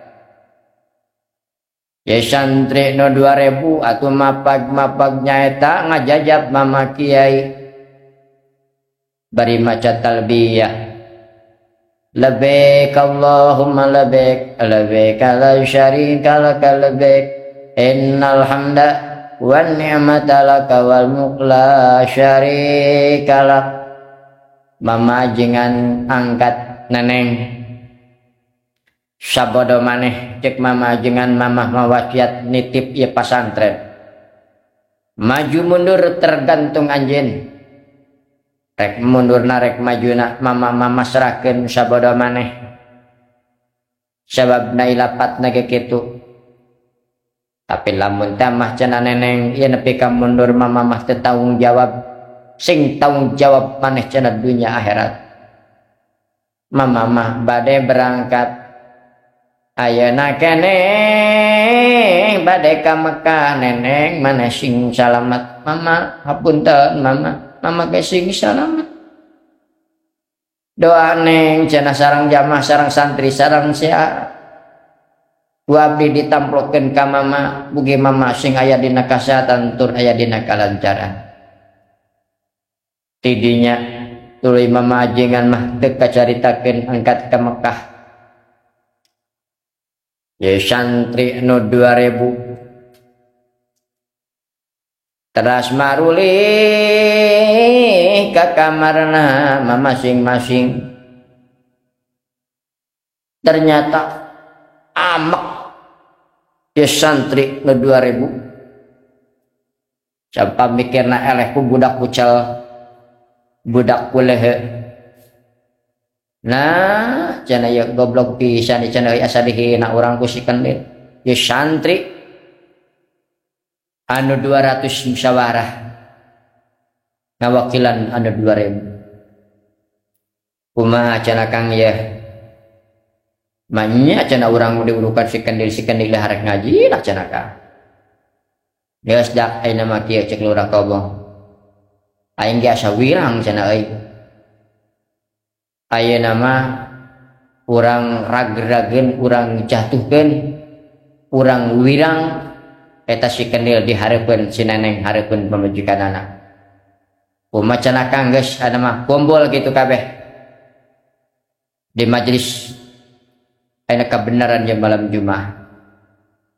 Ye santri nu 2000 atuh mapag-mapag nyaeta ngajajab mama kiai. Bari maca talbiyah. Labbaik Allahumma labbaik, labbaik la syarika laka labbaik, innal hamda wan ni'mata laka wal mulk la syarika lak. Mama jengan angkat neneng. Sabodo maneh cek mama jengan mamah mawasiat nitip ieu pasantren. Maju mundur tergantung anjeun. Rek mundur na rek majuna mama mama serahkeun sabodo maneh. Sababna ilapatna ge kitu. Tapi lamun tamah cenah neneng ieu nepi ka mundur mama mah teu tanggung jawab. Sing tanggung jawab maneh cenah dunya akhirat. Mama mah bade berangkat. Ayeuna keneh bade ka Mekah neneng maneh sing salamat. Mama hapunten mama, mama ge sing salamat. Doa neng cenah sareng jamaah sareng santri sareng sia. Ku abdi ditamplokeun ka mama, mugi mama sing aya dina kasehatan tur aya dina kalancaran. Tidinya tuluy mama ajengan mah teu kacaritakeun angkat ka Mekah. Ye santri nu 2000 teras marulih ka kamarna masing-masing. Ternyata amek ye santri nu 2000. Sampai mikirna eleh ku budak kucel, budak kulehe. Nah, cenah ye goblok pisan cenah asa dihina urang ku si kendil. Ye santri anu 200 musyawarah ngawakilan anu 2000. Kumaha cenah Kang ye? Manya cenah urang diurukan si kendil, si kendil harek ngaji lah cenah Kang. Geus dak ayeuna mah kieu cek lurah kobong. Aing ge asa wirang cenah euy. Ayeuna mah urang rag-rageun, urang jatuhkeun, urang wirang eta si kendil dihareupeun si neneng hareupeun pamajikanana. Kumaha cenah Kang geus anu mah kumpul kitu kabeh di majelis ayeuna kebenaran jeung malam Jumat.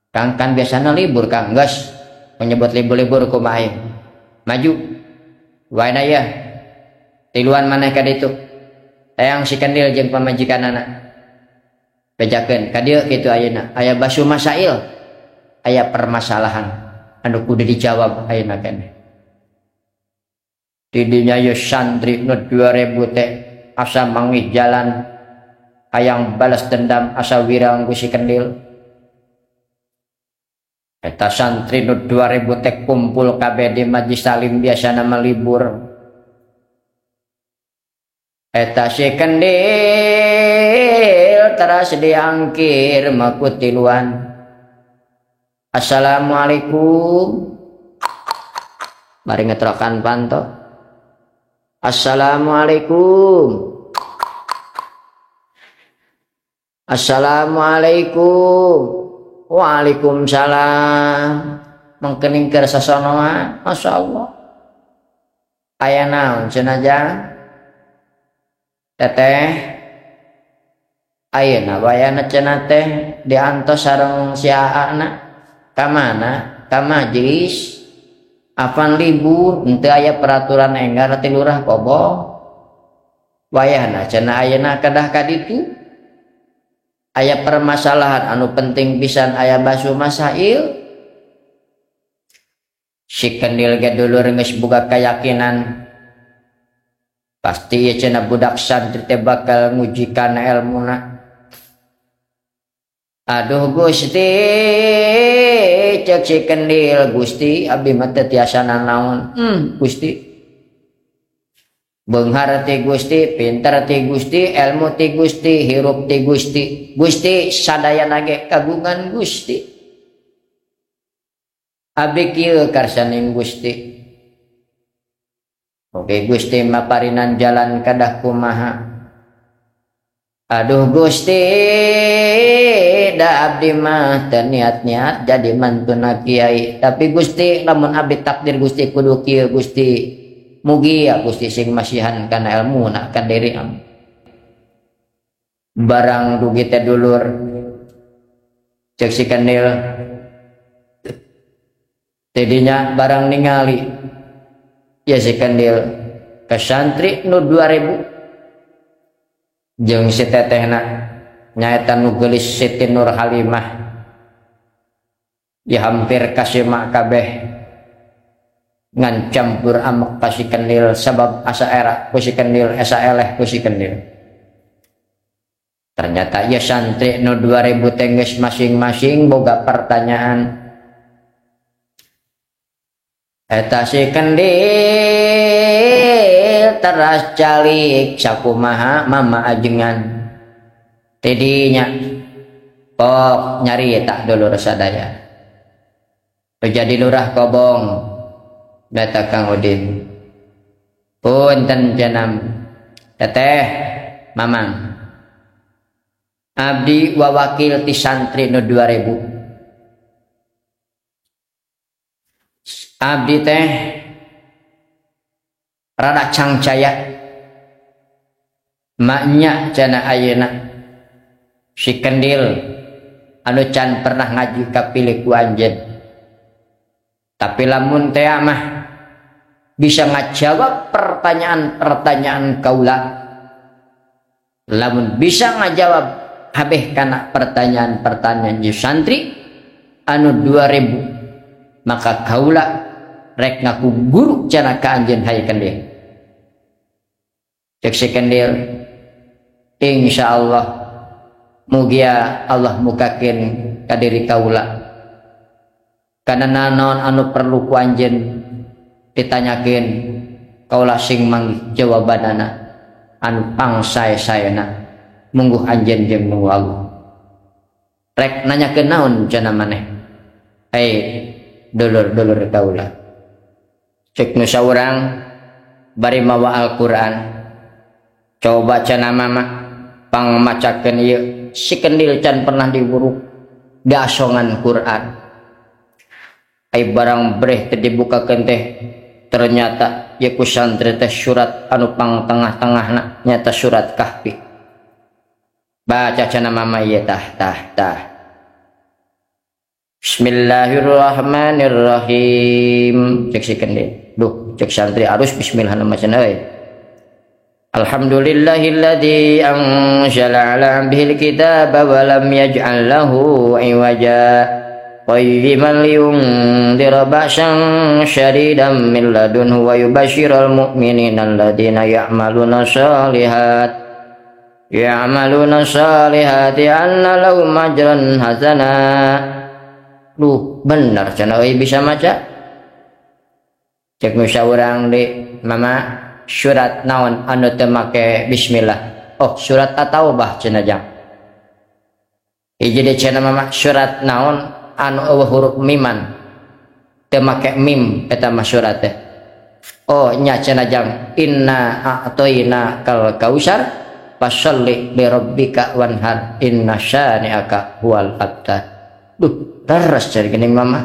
Kang kan biasana libur Kang geus menyebut libur-libur kumaha aing. Maju wae na ye tiluan maneh ka ditu. Eyang si kendil jeung pamajikanana. Bejakeun ka dieu kitu ayeuna aya basu masail, aya permasalahan anu kudu dijawab ayeuna keneh. Tidinya ye santri nu 2000 teh asa manggih jalan hayang balas dendam asa wirang ku si kendil. Eta santri nu 2000 teh kumpul kabeh di majlis salim biasana mah libur. Eta si kendil teras diangkir makutiluan. Assalamualaikum. Mari ngetrokan panto. Assalamualaikum. Assalamualaikum. Waalaikumsalam. Mengkening keur sasonoan. Masya Allah. Aya naon cenah jang? Teteh ayeuna wayana cenah teh diantos sareng si aana ka mana? Ka majelis. Apan libur henteu aya peraturan enggar ti lurah kobo. Wayahna cenah ayeuna kedah ka ditu. Aya permasalahan anu penting pisan aya basu masail. Si kendil ge dulur geus boga keyakinan pasti ieu cenah budak santri teh bakal nguji kana elmuna. Aduh Gusti cek si kendil, Gusti abdi mah teu tiasa nanaon. Gusti. Beunghar ti Gusti, pinter ti Gusti, ilmu ti Gusti, hirup ti Gusti. Gusti sadayana ge kagungan Gusti. Abdi kieu karsaning Gusti. Oke Gusti maparinan jalan kadah kumaha. Aduh Gusti, da abdi mah teu niat-niat jadi mantuna kiai. Tapi Gusti lamun abdi takdir Gusti kudu kieu Gusti. Mugi ya Gusti sing masihan kana ilmu na ka diri am. Barang dugi teh dulur cek si kendil tidinya barang ningali ya si kendil ke santri nu 2000 jeung si tetehna nyaeta nu geulis Siti Nur Halimah ya hampir kasima kabeh ngan campur amek ka si kendil sabab asa era ku si kendil asa eleh ku si kendil. Ternyata ya santri nu 2000 teh geus masing-masing boga pertanyaan. Eta si kendil teras calik sakumaha mama ajengan tidinya pok nyarita dulur sadaya. Jadi lurah kobong data Kang Udin punten janam teteh mamang abdi wawakil ti santri nu 2000 abdi teh rada cangcaya maknya cenah ayeuna si kendil anu can pernah ngaji kapilih ku anjeun. Tapi lamun teh mah bisa ngajawab pertanyaan-pertanyaan kaula. Lamun bisa ngajawab habeh kana pertanyaan-pertanyaan jeung santri anu 2000 maka kaula rek ngaku guru cenah ka anjeun haye kendil. Cek si kendil insyaallah mugia Allah mukakeun ka diri kaula. Karena naon anu perlu ku anjeun ditanyakeun kaula sing manggih jawabanana anu pangsae-saena mungguh anjeun jeung mungguh Allah. Rek nanyakeun naon cenah maneh? Hei dulur-dulur kaula. Cek nu saurang bari mawa Al-Qur'an. Coba cenah mama pangmacakeun ieu si kendil can pernah diwuruk diasongan Qur'an. Ai barang breh teh dibukakeun teh ternyata ye ku santri teh surat anu pang tengah-tengahna nyata surat Kahfi. Baca cenah mama ieu tah tah tah. Bismillahirrahmanirrahim. Cek si kendil. Duh, cek santri harus bismillah nama cenah euy. Alhamdulillahilladzi anzala ala 'abdihil kitaba wa lam yaj'al lahu 'iwaja. Qayyiman liyundhira ba'san syadidan min ladunhu wa yubashshiral mu'minina alladziina ya'maluna shalihati anna lahum ajran hasana. Duh, bener cenah euy bisa maca. Cek nu saurang di mama surat naon anu teu make bismillah. Oh, surat At-Taubah cenah jang. Hiji deui cenah mama surat naon anu eueuh huruf miman teu make mim eta mah surat teh. Oh nya cenah jang inna a'toina kal kausar fasholli li rabbika wanhar inna syani'aka huwal abtar. Duh, leres cari geuning mama.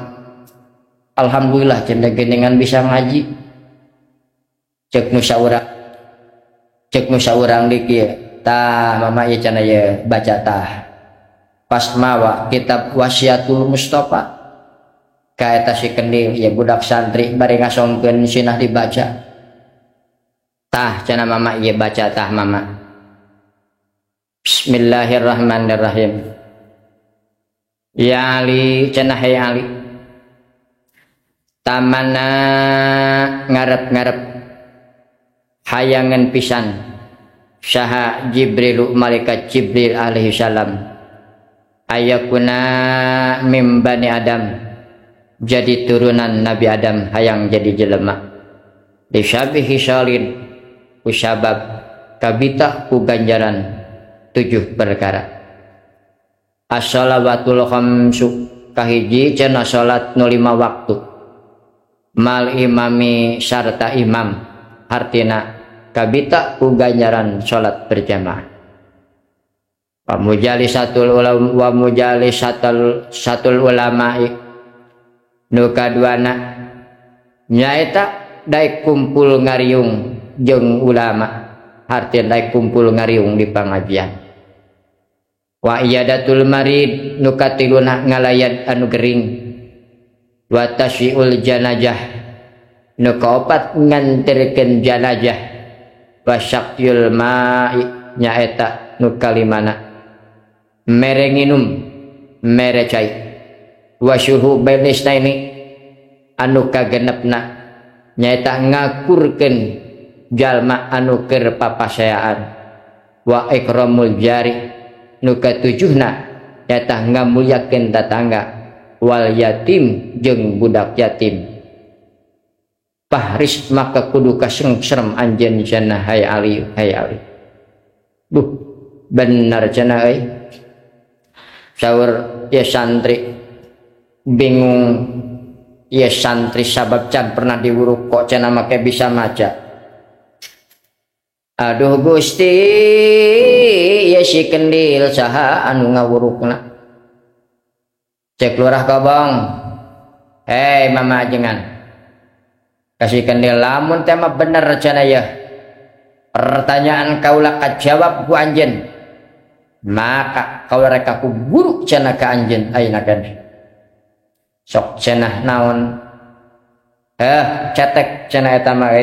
Alhamdulillah cenah geuningan bisa ngaji. Cek nu saurang di kieu. Tah mama ieu cenah ieu baca tah. Pas mawa kitab Wasiatul Mustafa ka eta si kendil ya budak santri bari ngasongkeun sinah dibaca. Tah cenah mama ieu baca tah mama. Bismillahirrahmanirrahim. Ya Ali cenah ya Ali. Tamana ngarep-ngarep hayangan pisan saha Jibrilu malaikat Jibril alaihi salam ayakuna mim bani Adam jadi turunan Nabi Adam hayang jadi jelema disabihi salin ku sabab kabita ku ganjaran 7 perkara. As-shalawatul khamsu kahiji cenah salat nu 5 waktu mal imami sarta imam hartina kabita ku ganjaran salat berjamaah. Wa mujalisatul ulama wa mujalisatul satul ulama'i nu kaduana nyaeta daek kumpul ngariung jeung ulama hartina daek kumpul ngariung di pangajian. Wa iyadatul marid nu katiluna ngalayat anu gering. Wa tasyiul janajah nu kaopat nganterkeun janajah. Wa syakyul ma'i nyaeta nu kalimana mere nginum mere cai. Wa syuhu bainisnaini anu kagenepna nyaeta ngakurkeun jalma anu keur papaseaan. Wa ikramul jari nu katujuhna nyaeta ngamulyakeun tatangga. Wal yatim jeung budak yatim. Pahris maka kudu kasengserem anjeun cenah hai Ali hai Ali. Duh bener cenah euy. Saur ye santri bingung ye santri sabab can pernah diwuruk kok cenah make bisa maca. Aduh Gusti ye si kendil saha anu ngawurukna. Cek lurah kobong, hei mama ajengan kasih kendil lamun tema bener cenah ya. Pertanyaan kaula kajawab ku anjeun, maka kaula rek ku guru cenah ka anjeun ayeuna keneh. Sok cenah naon? Cetek cenah eta mah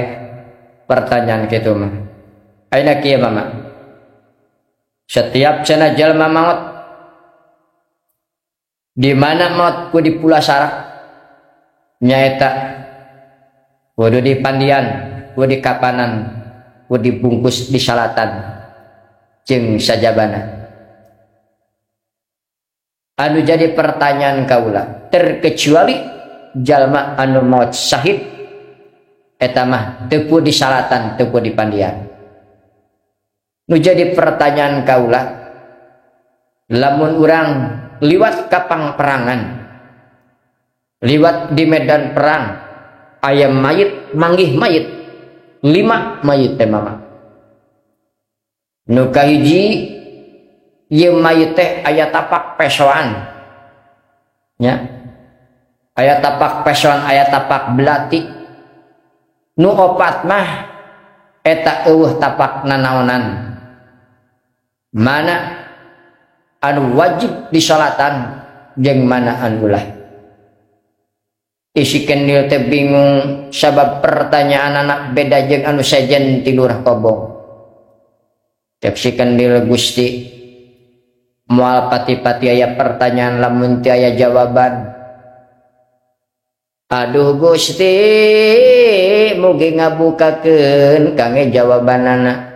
pertanyaan kitu mah. Ayeuna kieu mama. Setiap cenah jalma maot di mana maot ku dipulasara nyaeta kudu di pandian, kudu di kapanan, kudu dibungkus di salatan jeung sajabana. Anu jadi pertanyaan kaula terkecuali jalma anu maot syahid eta mah teu kudu di salatan, teu kudu di pandian. Nu jadi pertanyaan kaula lamun urang liwat kapang perangan, liwat di medan perang, ayam mayit manggih mayit 5 mayit teh mama. Nu kahiji ieu mayit teh aya tapak pesoan nya, aya tapak pesoan, aya tapak belati. Nu opat mah eta eueuh tapak nanaonan. Mana anu wajib disolatan jeung mana anu ulah. Isi kendil teh bingung sabab pertanyaan anak beda jeung anu sejen ti lurah kobong. Cek si kendil Gusti moal pati-pati aya pertanyaan lamun teu aya jawaban. Aduh Gusti mugi ngabukakeun kangge jawabanana.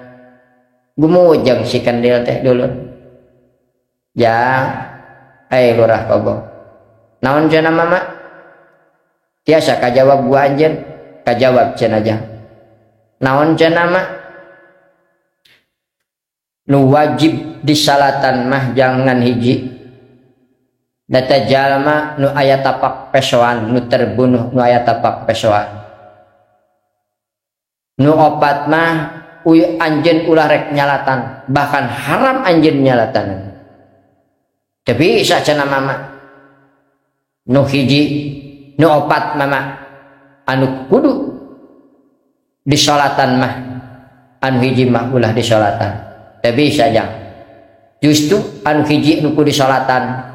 Gumujeng si kendil teh dulur. Jang ai lurah kobong. Naon cenah mama? Tiasa kajawab gua anjeun, kajawab cenah jang. Naon cenah mah? Nu wajib disalatan mah jangan hiji. Data jalma nu aya tapak pesoan, nu terbunuh nu aya tapak pesoan. Nu opat mah uy anjeun ulah rek nyalatan, bahkan haram anjeun nyalatan. Tapi bisa cenah mama. Nu hiji nu opat mama anu kudu disolatan mah anu hiji mah ulah disolatan. Teu bisa jang. Justru anu hiji nu kudu disolatan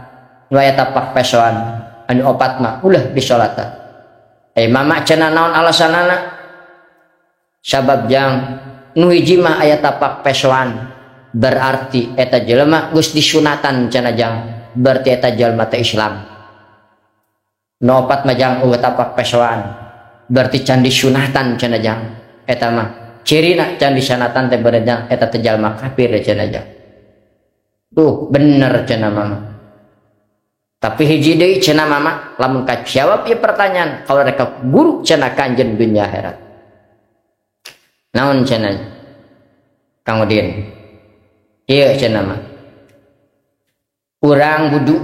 nu aya tapak pesoan, anu opat mah ulah disolatan. Mama cenah naon alasanana? Sabab jang nu hiji mah aya tapak pesoan berarti eta jelema geus disunatan cenah jang, berarti eta jelema teh Islam. Nu opat mah jang eueuh tapak pesoan berarti can disunatan cenah jang, eta mah cirina can disunatan teh berarti eta teh jalma kafir cenah jang. Tuh bener cenah mama. Tapi hiji deui cenah mama lamun kajawab ieu pertanyaan kalau rek guru cenah ka anjeun dunya akhirat. Naon cenah? Kang Udin ieu cenah mah urang wudu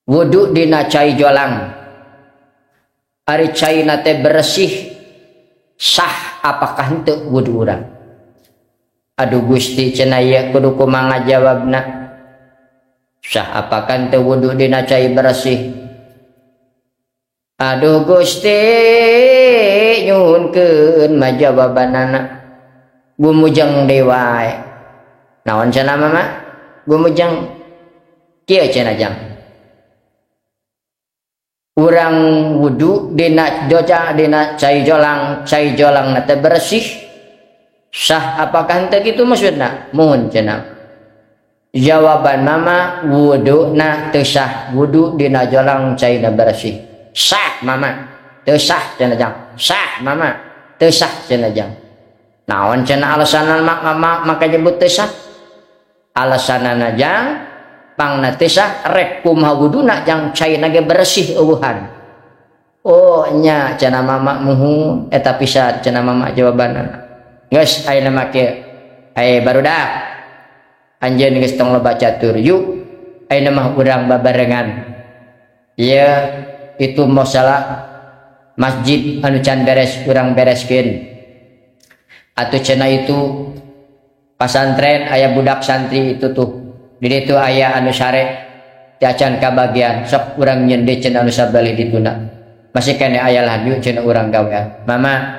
wudu dina cai jolang ari caina teh bersih sah apakah henteu wudu urang. Aduh Gusti cenah ieu kudu kumaha ngajawabna sah apakah henteu wudu dina cai bersih. Aduh Gusti nyuhunkeun majawabanana gumujeng deui wae. Naon cenah mama? Gumujeng kieu cenah jang. Urang wudu dina joca dina cai jolang, cai jolang na teh bersih. Sah apakah henteu kitu maksudna? Muhun cenah. Jawaban mama wudu na teu sah, wudu dina jolang caina bersih. Sah mama, teu sah cenah jang. Sah mama, teu sah cenah jang. Naon cenah alasanna mama maka nyebut teu sah? Alasanna jang pangna teu sah rek kumaha wuduna jang caina ge bersih eueuhan. Oh nya cenah mama muhun eta pisan cenah mama jawabanna. Geus ayeuna mah kieu. Aye barudak anjeun geus tong loba catur yuk ayeuna mah urang babarengan. Ieu itu masalah masjid anu can beres urang bereskeun. Atuh cenah itu pasantren aya budak santri itu tuh di ditu aya anu sare teu acan kabagian sok urang nyeun deui cenah anu sabalih dituna masih keneh aya laju cenah urang gawean. Mama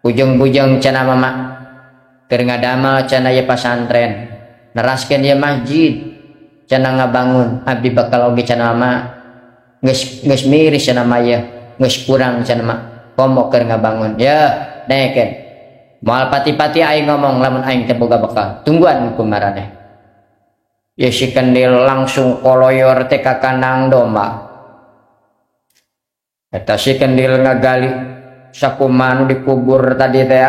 bujeng-bujeng cenah mama keur ngadamel cenah ieu pasantren neraskeun ieu masjid cenah ngabangun abdi bakal oge cenah mama geus geus miris cenah mah ieu geus kurang cenah mah komo keur ngabangun ye dengekeun. Moal pati-pati aing ngomong lamun aing teu boga bekal tungguan ku maraneh. Ye si kendil langsung koloyor teh ka kandang domba. Eta si kendil ngagali sakumaha nu dikubur tadi teh.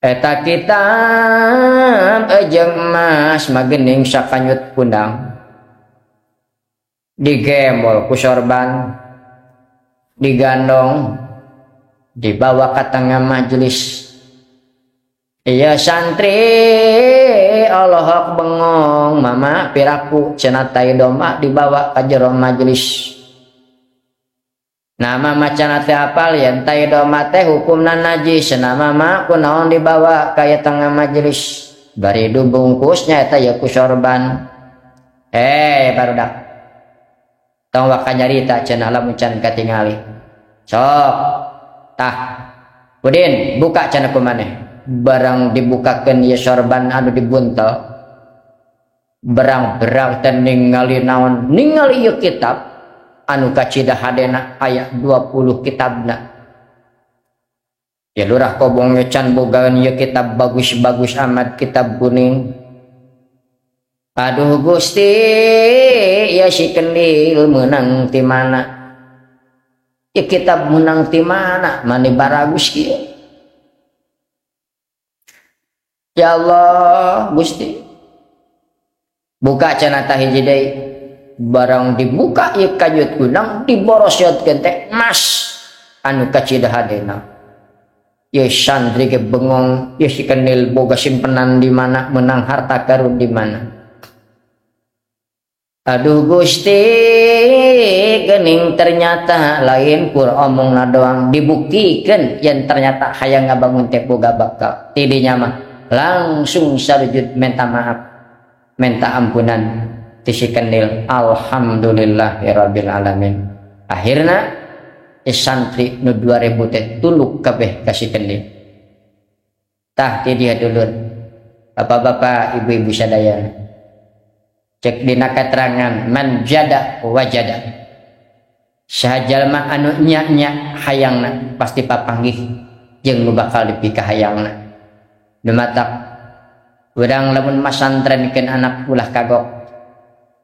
Eta kitab jeung emas magening sakanyut kundang. Digemol ku sorban, digandong, dibawa ke tengah majelis. Iya santri olohok bengong mama piraku cenah tai domba dibawa ke jero majelis. Nah mama cenah teh apal yen tai domba teh hukumna najis. Nah mama kunaon dibawa ka ieu tengah majelis. Bari dibungkusnya eta ye ku sorban. Barudak. Tong waka nyarita cenah lamun can katingali. Sok tah Udin buka cenah ku maneh. Barang dibukakeun ye sorban anu dibuntel. Berang-berang teh ningali naon? Ningali ieu kitab anu kacida hadena aya 20 kitabna. Ya lurah kobong can bogaeun ieu kitab bagus-bagus amat kitab kuning. Aduh Gusti ya si kendil meunang ti mana? Ya kitab meunang ti mana? Mani baragus kieu. Ya Allah Gusti. Buka cenah tah hiji deui. Barang dibuka ieu kajut gunang diborosyotkeun teh emas anu kacida hadena. Ye santri ge bengong, ye si kendil boga simpenan di mana, menang harta karun di mana. Aduh Gusti gening ternyata lain kur omongna doang dibuktikeun yen ternyata hayang ngabangun teh boga bakal. Tidinya mah langsung sarujud minta maaf, minta ampunan ti si kendil. Alhamdulillahirabbil alamin. Akhirna santri nu 2000 teh tunduk kabeh ka si kendil. Tah ti dia dulur. Bapak-bapak, ibu-ibu sadayana. Cek dina katerangan man jada wajada. Saha jalma anu nya-nya hayangna pasti papanggih jeung nu bakal dipikahayangna. Nu matak urang lamun masantrenkeun anak ulah kagok.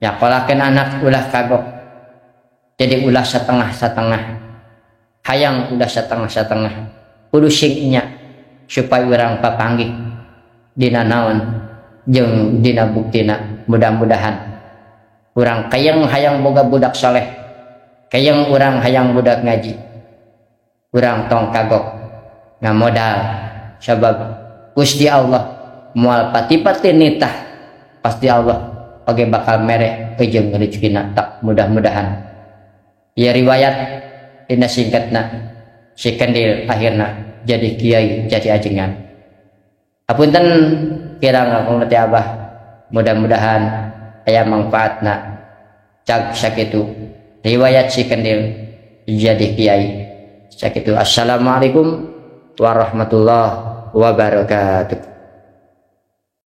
Nyakolakeun anak ulah kagok. Jadi ulah setengah-setengah. Hayang ulah setengah-setengah. Kudu sing nya supaya urang papanggih dina naon jeung dina buktina. Mudah-mudahan urang kayang hayang boga budak soleh, kayang urang hayang budak ngaji, urang tong kagok ngamodal Sabab Gusti Allah moal pati-pati nitah, pasti Allah oge bakal mere jeung rezekina. Tak mudah-mudahan ya riwayat dina singkatna si Kendil akhirna jadi kiai, jadi ajengan. Apunten kirang langkung teh abah, mudah-mudahan aya manfaatna. Cag sakitu riwayat si Kendil jadi kiai. Sakitu, assalamualaikum warahmatullahi wabarakatuh.